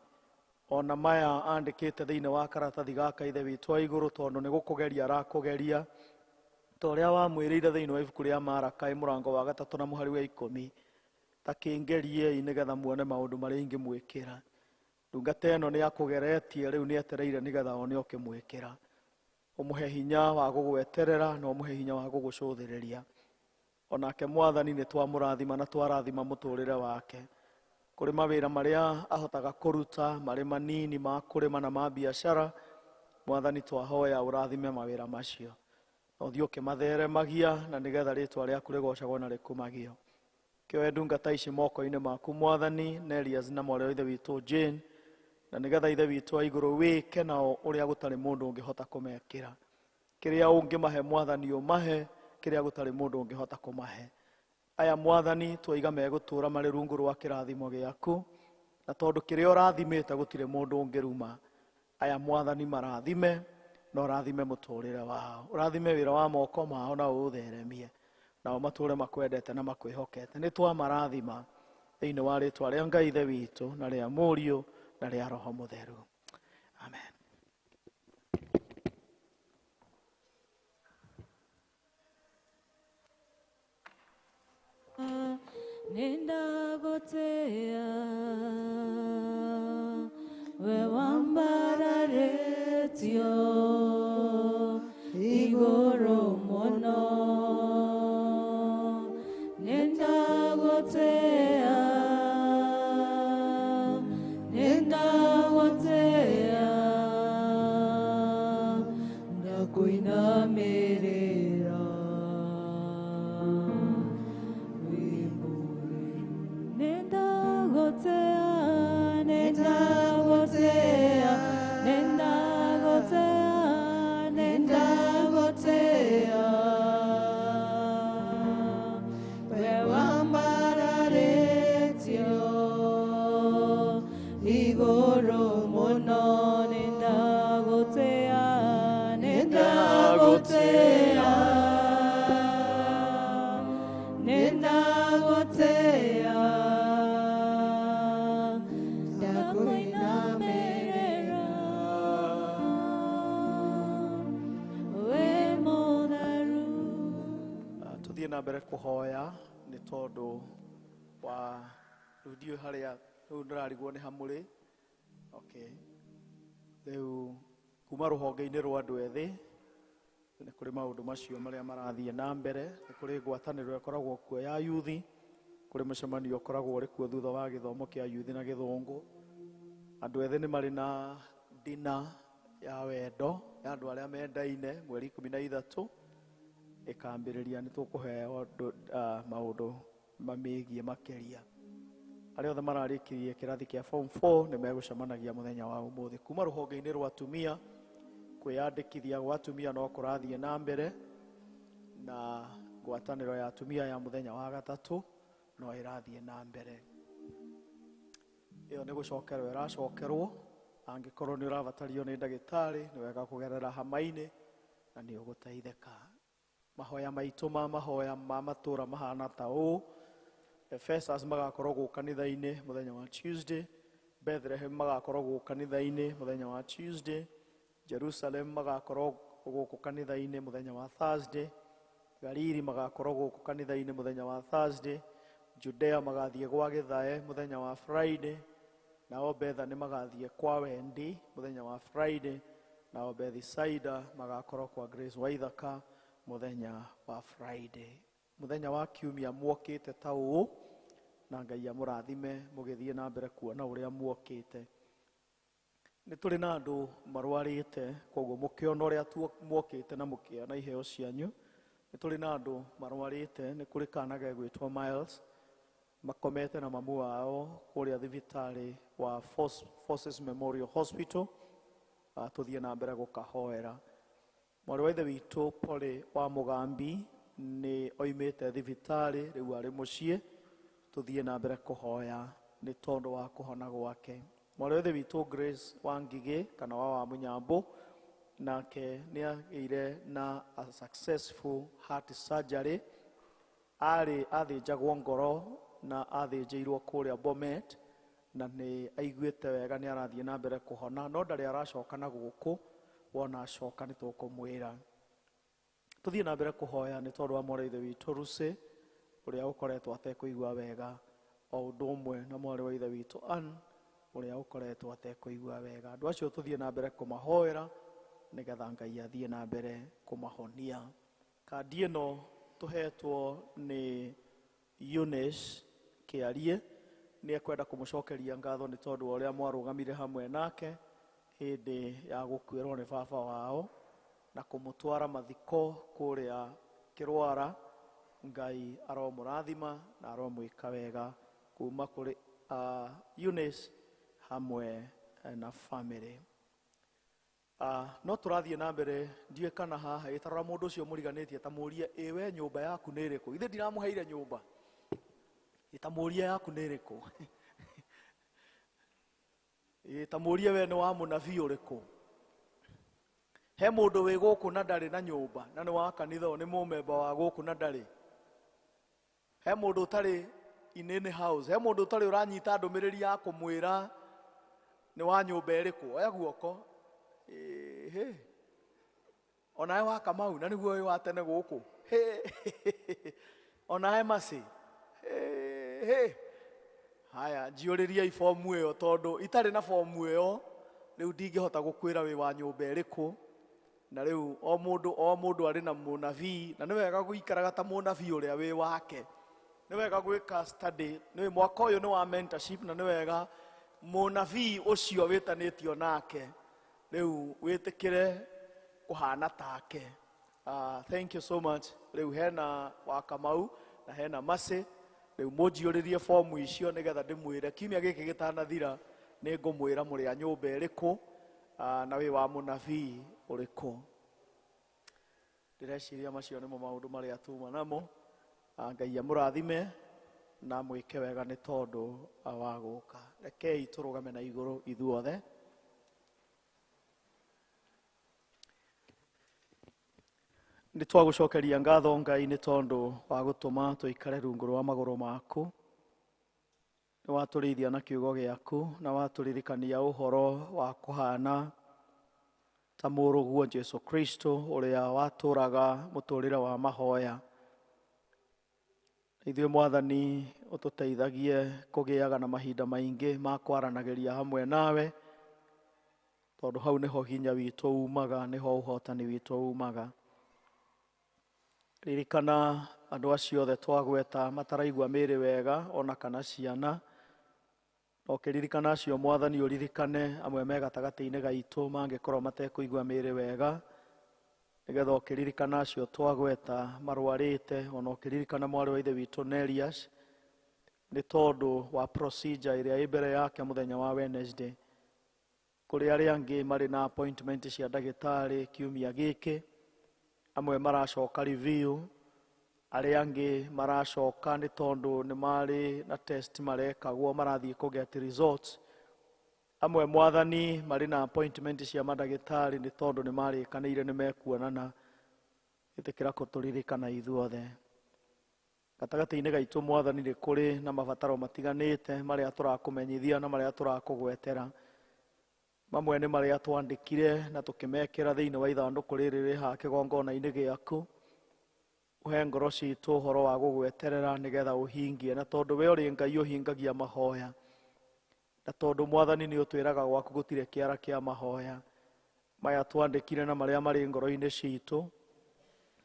ona maya andĩkĩte thĩinĩ wa karatathi gaka, Ithe witũ wa igũrũ, tondũ nĩ gũkũgeria arakũgeria, ta ũrĩa wamwĩrĩire thĩinĩ wa ibuku rĩa Marakai mũrango wa 3 na mũhari wa 10, ta kĩngeriei nĩgetha muone maũndũ marĩa ingĩmwĩkĩra. Ndungata ĩno nĩ akũgeretie, rĩu nĩ etereire nĩgetha one ũkĩmwĩkĩra. Ũmũhe hinya wa gũgweterera na ũmũhe hinya wa gũgũcũthĩrĩria. Onake Mwathani nĩ twamũrathima na twarathima mũtũrĩre wake. Kũrĩ mawĩra marĩa ahotaga kũruta marĩ manini ma kũrĩma na ma biacara, Mwathani twahoya ũrathime mawĩra macio, na ũthiĩ ũkĩmatheremagia, na nĩgetha rĩtwa rĩaku rĩgocagwo na rĩkumagio. Kĩoe ndungata ici moko-inĩ maku Mwathani, Nelias na mwarĩ wa Ithe witũ Jane, na nĩgetha Ithe witũ wa igũrũ wĩke nao ũrĩa gũtarĩ mũndũ ũngĩhota kũmekĩra. Kĩrĩa ũngĩmahe Mwathani ũmahe, kĩrĩa gũtarĩ mũndũ ũngĩhota kũmahe. Aya Mwathani twaiga megũtũũra marĩ rungu rwa kĩrathimo gĩaku, na tondũ kĩrĩa ũrathimĩte gũtirĩ mũndũ ũngĩruma. Aya Mwathani marathime, na ũrathime mũtũrĩre wao, ũrathime wĩra wa moko mao na ũũtheremie, nao matũũre makwendete na makwĩhokete. Nĩ twamarathima thĩinĩ wa rĩtwa rĩa Ngai Ithe witũ na rĩa Mũriũ na rĩa Roho Mũtheru. Amen. Nindagotea we wambararetio igũrũ mũno, nindagotea, nindagotea, ndakuinamĩrĩra. Nindagotea, nindagotea, nindagotea, nindagotea, we wambararetio igũrũ mũno, nindagotea, nindagotea, nindagotea, ndakuinamĩrĩra we mũtheru. Tuthiĩ na mbere kũhoya nĩ tondũ wa rĩu ndiũĩ harĩa rĩu ndĩrarigwo nĩ hamũrĩ. Okay. Rĩu kuma rũhonge-inĩ rwa andũ ethĩ nĩ kũrĩ maũndũ macio marĩa marathiĩ na mbere, nĩ kũrĩ ngwatanĩro ĩkoragwo kuo ya yuthi, kũrĩ mũcemanio ũkoragwo ũrĩ kuo thutha wa gĩthomo kĩa yuthi na gĩthũngũ. Andũ ethĩ nĩ marĩ na dina ya wendo ya andũ arĩa mendaine mweri 13 ĩkambĩrĩria. Nĩ tũkũheo maũndũ mamĩgiĩ makĩria. Arĩa othe mararĩkirie kĩrathi kĩa form 4 nĩ megũcemanagia mũthenya wa ũmũthĩ. Kuma rũhonge-inĩ rwa atumia, kwĩyandĩkithia gwa atumia no kũrathiĩ na mbere, na ngwatanĩro ya atumia ya mũthenya wa 3 no ĩrathiĩ na mbere. Ĩyo nĩ gũcokerwo ĩracokerwo. Angĩkorwo nĩ ũrabatario nĩ ndagĩtarĩ, nĩ wega kũgerera hama-inĩ na nĩ ũgũteithĩka. Mahoya maitũ ma mahoya ma matũũra mahana ta ũũ: Ephesus magakorwo gũkũ kanitha-inĩ mũthenya wa Tuesday, Bethlehem magakorwo gũkũ kanitha-inĩ mũthenya wa Tuesday, Jerusalem magakorwo gũkũ kanitha-inĩ mũthenya wa Thursday, Galili magakorwo gũkũ kanitha-inĩ mũthenya wa Thursday, Judea magathiĩ gwa Gĩthae mũthenya wa Friday, nao Bethany magathiĩ kwa Wendi mũthenya wa Friday, nao Bethsaida magakorwo kwa Grace Waithaka mũthenya wa Friday. Mũthenya wa kiumia muokĩte ta ũũ, na Ngai amũrathime mũgĩthiĩ na mbere kuona ũrĩa muokĩte. Nĩ tũrĩ na andũ marwarĩte, koguo mũkĩona ũrĩa muokĩte na mũkĩona iheo cianyu. Nĩ tũrĩ na andũ marwarĩte, nĩ kũrĩ kana gegwĩtwo Miles makomete na mamu wao kũrĩa thibitarĩ wa Forces Memorial Hospital. Tũthiĩ na mbere gũkahoera. Mwarĩ wa ithe witũ Polly wa Mũgambi nĩ oimĩte thibitarĩ, rĩu arĩ mũciĩ. Tũthiĩ na mbere kũhoya nĩ tondũ wa kũhona gwake. Mwarĩ wa ithe witũ Grace wa Ngigĩ kana wa Mũnyambũ nake nĩ agĩire na a successful heart surgery. Arĩ athĩnjagwo ngoro na athĩnjĩirwo kũrĩa Bomet, na nĩ aiguĩte wega, nĩ arathiĩ na mbere kũhona, no ndarĩ aracoka na gũkũ. Wona acoka nĩ tũkũmwĩra. Tũthiĩ na mbere kũhoya nĩ tondũ wa mwarĩ wa ithe witũ Lucy ũrĩa ũkoretwo atekũigua wega, o ũndũ ũmwe na mwarĩ wa ithe witũ Ann ũrĩa ũkoretwo atekũigua wega. Andũ acio tũthiĩ na mbere kũmahoera nĩgetha Ngai athiĩ na mbere kũmahonia. Kandi ĩno tũhetwo nĩ Eunice Kĩarie, nĩ ekwenda kũmũcokeria ngatho nĩ tondũ wa ũrĩa mwarũgamire hamwe nake hĩndĩ ya gũkuĩrwo nĩ baba wao na kũmũtwara mathiko kũrĩa Kĩrwara. Ngai aromũrathima na aromwĩka wega kuma kũrĩ Eunice hamwe na family. No tũrathiĩ na mbere, ndiũĩ kana haha ĩtarora mũndũ ũcio mũriganĩtie ta mũrie, ĩ we nyũmba yaku nĩ ĩrĩkũ? Ithe ndiramũheire nyũmba. Ĩ ta mũrie yaku nĩ ĩrĩkũ? Ĩ ta mũrie we nĩ wa mũnabii ũrĩkũ? He mũndũ wĩ gũkũ na ndarĩ na nyũmba, na nĩ wa kanitha, nĩ mũmemba wa gũkũ na ndarĩ. He mũndũ ũtarĩ in any house, he mũndũ ũtarĩ ũranyita ndũmĩrĩri ya kũmwĩra nĩ wa nyũmba ĩrĩkũ. Oya guoko. Ĩhĩ. Onawe wa Kamau, na nĩguo wĩ wa tene gũkũ. Onawe Mercy. Hĩ. Haya, njiũrĩriai bomu ĩyo tondũ itarĩ na bomu ĩyo rĩu ndingĩhota gũkwĩra wĩ wa nyũmba ĩrĩkũ. Na rĩu o mũndũ arĩ na mũnabii, na nĩ wega gũikaraga ta mũnabii ũrĩa wĩ wake. Nĩ wega gwĩka study. Nĩ mwaka ũyũ nĩ wa mentorship, na nĩ wega mũnabii ũcio wĩtanĩtio nake rĩu wĩtĩkĩre kũhana take. Thank you so much. Rĩu hena wa Kamau na hena Mercy. Rĩu mũnjiyũrĩrie fomu icio nĩgetha ndĩmwĩre kiumia gĩkĩ gĩtanathira nĩ ngũmwĩra mũrĩ a nyũmba ĩrĩkũ, na wĩ wa mũnabii ũrĩkũ. Ndĩreciria macio nĩmo maũndũ marĩa tuma namo. Ngai amũrathime na mwĩke wega nĩ tondũ wa gũka. Rekei tũrũgame na igũrũ ithuothe. Nĩ twagũcokeria ngatho Ngai nĩ tondũ wa gũtũma tũikare rungu rwa magũrũ maku. Nĩ watũrĩithia na kiugo gĩaku na watũririkania ũhoro wa kũhana ta mũrũguo Jesu Kristo ũrĩa watũraga mũtũrĩre wa mahoya. Ithuĩ Mwathani ũtũteithagie kũgĩaga na mahinda maingĩ ma kwaranagĩria hamwe nawe, tondũ hau nĩho hinya witũ umaga, nĩho ũhotani witũ umaga. Ririkana andũ acio othe twagweta mataraigua mĩĩrĩ wega ona kana ciana. Na ũkĩririkana acio Mwathani ũririkane amwe me gatagatĩ-inĩ gaitũ mangĩkorwo matekũigua mĩĩrĩ wega, nĩgetha ũkĩririkana acio twagweta marwarĩte, ona ũkĩririkana mwarĩ wa ithe witũ Nelias nĩ tondũ wa procedure ĩrĩa ĩ mbere yake mũthenya wa Wednesday. Kũrĩ arĩa angĩ marĩ na appointment cia ndagĩtarĩ kiumia gĩkĩ, amwe maracoka review, arĩa angĩ maracoka nĩ tondũ nĩ marĩ na test marekagwo marathiĩ kũ get results. Amwe Mwathani marĩ na appointment cia mandagĩtarĩ nĩ tondũ nĩ marĩkanĩire nĩ mekuonana. Ĩtĩkĩra kũtũririkana ithuothe. Gatagatĩ-inĩ gaitũ Mwathani nĩ kũrĩ na mabataro matiganĩte marĩa tũrakũmenyithia na marĩa tũrakũgwetera. Mamwe nĩ marĩa twandĩkire na tũkĩmekĩra thĩinĩ wa ithandũkũ rĩrĩ rĩ haha kĩgongona-inĩ gĩaku. Ũhe ngoro citũ ũhoro wa gũgweterera nĩgetha ũhingie, na tondũ we ũrĩ Ngai ũhingagia mahoya, na tondũ Mwathani nĩ ũtwĩraga gwaku gũtirĩ kĩara kĩa mahoya maya twandĩkire na marĩa marĩ ngoro-inĩ citũ.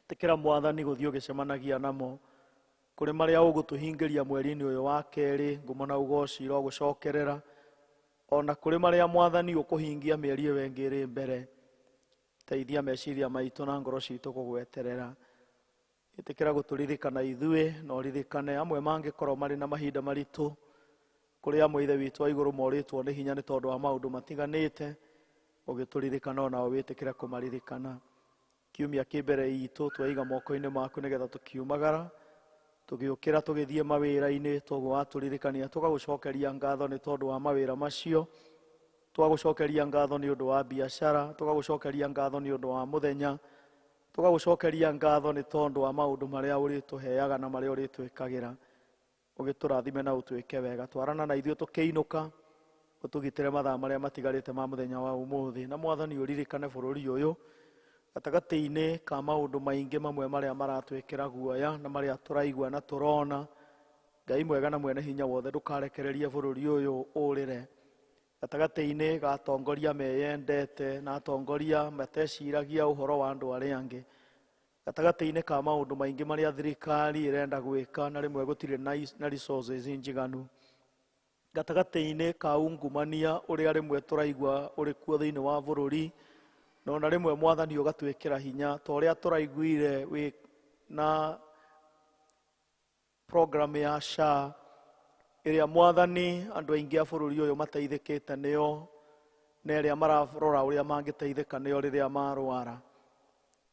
Ĩtĩkĩra Mwathani gũthiĩ ũgĩcemanagia namo. Kũrĩ marĩa ũgũtũhingĩria mweri-inĩ ũyũ wa kerĩ, ngumo na ũgoci irogũcokerera. Ona kũrĩ marĩa Mwathani ũkũhingia mĩeri ĩyo ĩngĩ ĩrĩ mbere, teithia meciria maitũ na ngoro citũ kũgweterera. Ĩtĩkĩra gũtũririkana ithuĩ, na ũririkane amwe mangĩkorwo marĩ na mahinda maritũ. Kũrĩ amwe ithe witũ wa igũrũ morĩtwo nĩ hinya nĩ tondũ wa maũndũ matiganĩte, ũgĩtũririkana onao wĩtĩkĩre kũmaririkana. Kiumia kĩ mbere itũ twaiga moko-inĩ maku nĩgetha tũkiumagara tũgĩũkĩra tũgĩthiĩ mawĩra-inĩ toguo watũririkania tũgagũcokeria ngatho nĩ tondũ wa mawĩra macio, twagũcokeria ngatho nĩ ũndũ wa biacara, tũgagũcokeria ngatho nĩ ũndũ wa mũthenya, tũgagũcokeria ngatho nĩ tondũ wa maũndũ marĩa ũrĩtũheaga na marĩa ũrĩtwĩkagĩra. Ũgĩtũrathime na ũtwĩke wega, twarana na ithuĩ tũkĩinũka, ũtũgitĩre mathaa marĩa matigarĩte ma mũthenya wa ũmũthĩ. Na Mwathani ũririkane bũrũri ũyũ gatagatĩ-inĩ ka maũndũ maingĩ mamwe marĩa maratwĩkĩra guoya na marĩa tũraigua na tũrona. Ngai mwega na mwene hinya wothe, ndũkarekererie bũrũri ũyũ ũrĩre gatagatĩ-inĩ ga atongoria meyendete na atongoria mateciragia ũhoro wa andũ arĩa angĩ, gatagatĩ-inĩ ka maũndũ maingĩ marĩa thirikari ĩrenda gwĩka na rĩmwe gũtirĩ na resources njiganu, gatagatĩ-inĩ ka ungumania ũrĩa rĩmwe tũraigua ũrĩ kuo thĩinĩ wa bũrũri, no na rĩmwe Mwathani ũgatwĩkĩra hinya ta ũrĩa tũraiguire wĩ na program ya SHA ĩrĩa Mwathani andũ aingĩ a bũrũri ũyũ mateithĩkĩte nĩo na ĩrĩa mararora ũrĩa mangĩteithĩka nĩo rĩrĩa marwara.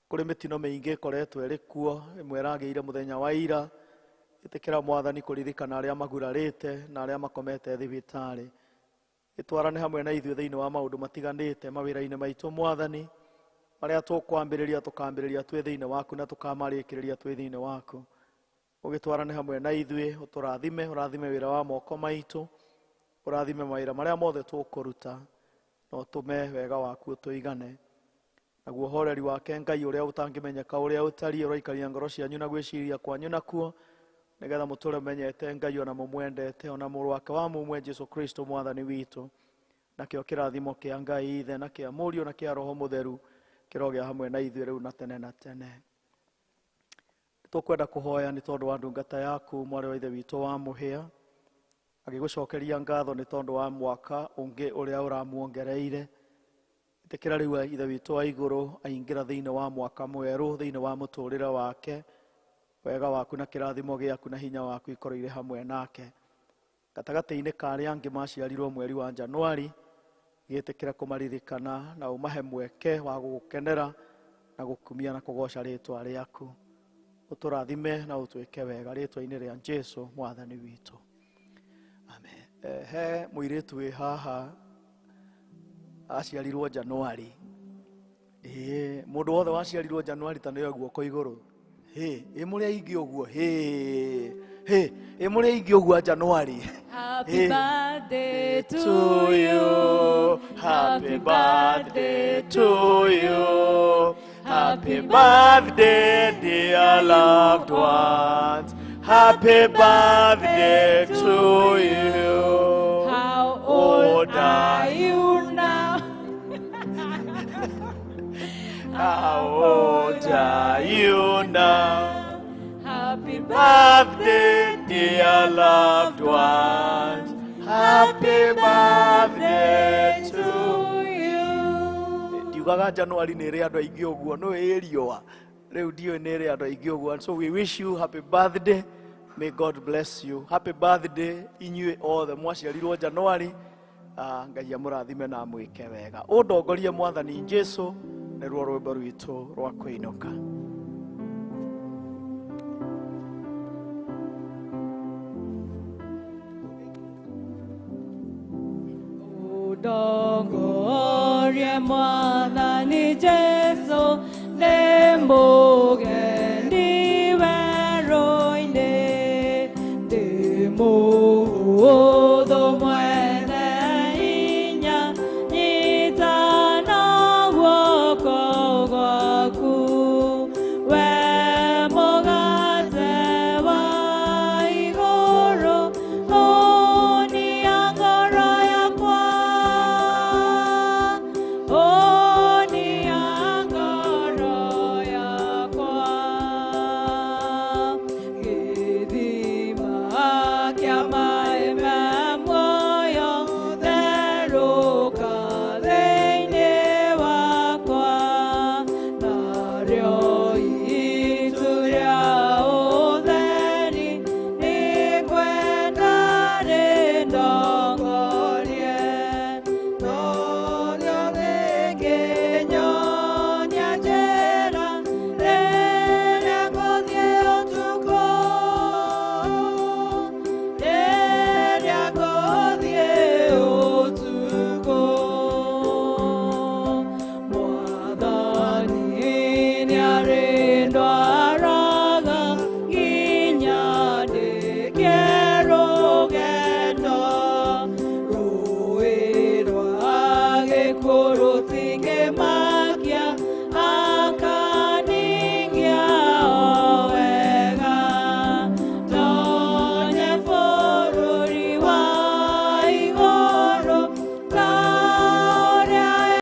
Kũrĩ mĩtino mĩingĩ ĩkoretwo ĩrĩ kuo, ĩmwe ĩragĩire mũthenya wa ira. Ĩtĩkĩra Mwathani kũririkana arĩa magurarĩte na arĩa makomete thibitarĩ. Ĩtwarane hamwe na ithuĩ thĩinĩ wa maũndũ matiganĩte mawĩra-inĩ maitũ Mwathani, marĩa tũkwambĩrĩria tũkambĩrĩria twĩ thĩinĩ waku na tũkamarĩkĩrĩria twĩ thĩinĩ waku. Ũgĩtwarane hamwe na ithuĩ, ũtũrathime, ũrathime wĩra wa moko maitũ, ũrathime mawĩra marĩa mothe tũkũruta, na ũtũme wega waku ũtũigane. Naguo ũhoreri wake Ngai ũrĩa ũtangĩmenyeka ũrĩa ũtariĩ ũraikaria ngoro cianyu na gwĩciria kwanyu nakuo, nĩgetha mũtũre menyete Ngai ona mũmwendete ona mũrũ wake wa mũmwe Jesu Kristo Mwathani witũ. Nakĩo kĩrathimo kĩa Ngai Ithe na kĩa Mũriũ na kĩa Roho Mũtheru kĩrogĩa hamwe na ithuĩ rĩu na tene na tene. Tũkwenda kũhoya nĩ tondũ wa ndungata yaku mwarĩ wa Ithe witũ wa Mũhĩa, agĩgũcokeria ngatho nĩ tondũ wa mwaka ũngĩ ũrĩa ũramuongereire. Ĩtĩkĩra rĩu Ithe witũ wa igũrũ aingĩra thĩinĩ wa mwaka mwerũ thĩinĩ wa mũtũrĩre wake, wega waku na kĩrathimo gĩaku na hinya waku ikorwo irĩ hamwe nake. Gatagatĩ-inĩ ka arĩa angĩ maciarirwo mweri wa Januari, gĩtĩkĩra kũmaririkana na ũmahe mweke wa gũgũkenera na gũkumia na kũgoca rĩtwa rĩaku. Ũtũrathime na ũtwĩke wega rĩtwa-inĩ rĩa Jesu Mwathani witũ. Amen. He mũirĩtu wĩ haha aciarirwo Januari. Mũndũ wothe waciarirwo Januari ta nĩoe guoko igũrũ. Ĩ mũrĩ aingĩ ũguo, ĩ mũrĩ aingĩ ũguo a Januari. Happy birthday to you. Happy birthday to you. Happy birthday, dear loved ones. Happy birthday to you. How old are you now? How old are you now? Happy birthday, dear loved ones. Happy birthday to you. Ndiugaga Januari nĩ ĩrĩ andũ aingĩ ũguo, no ĩ riũa. Rĩu ndiũĩ nĩ ĩrĩ andũ aingĩ ũguo. And so we wish you happy birthday. May God bless you. Happy birthday inyuĩ othe mwaciarirwo Januari. Ngai amũrathime na amwĩke wega. Ũndongorie Mwathani Jesu nĩruo rwĩmbo rwitũ rwa kũinũka. Ũndongorie Mwathani Jesu nĩ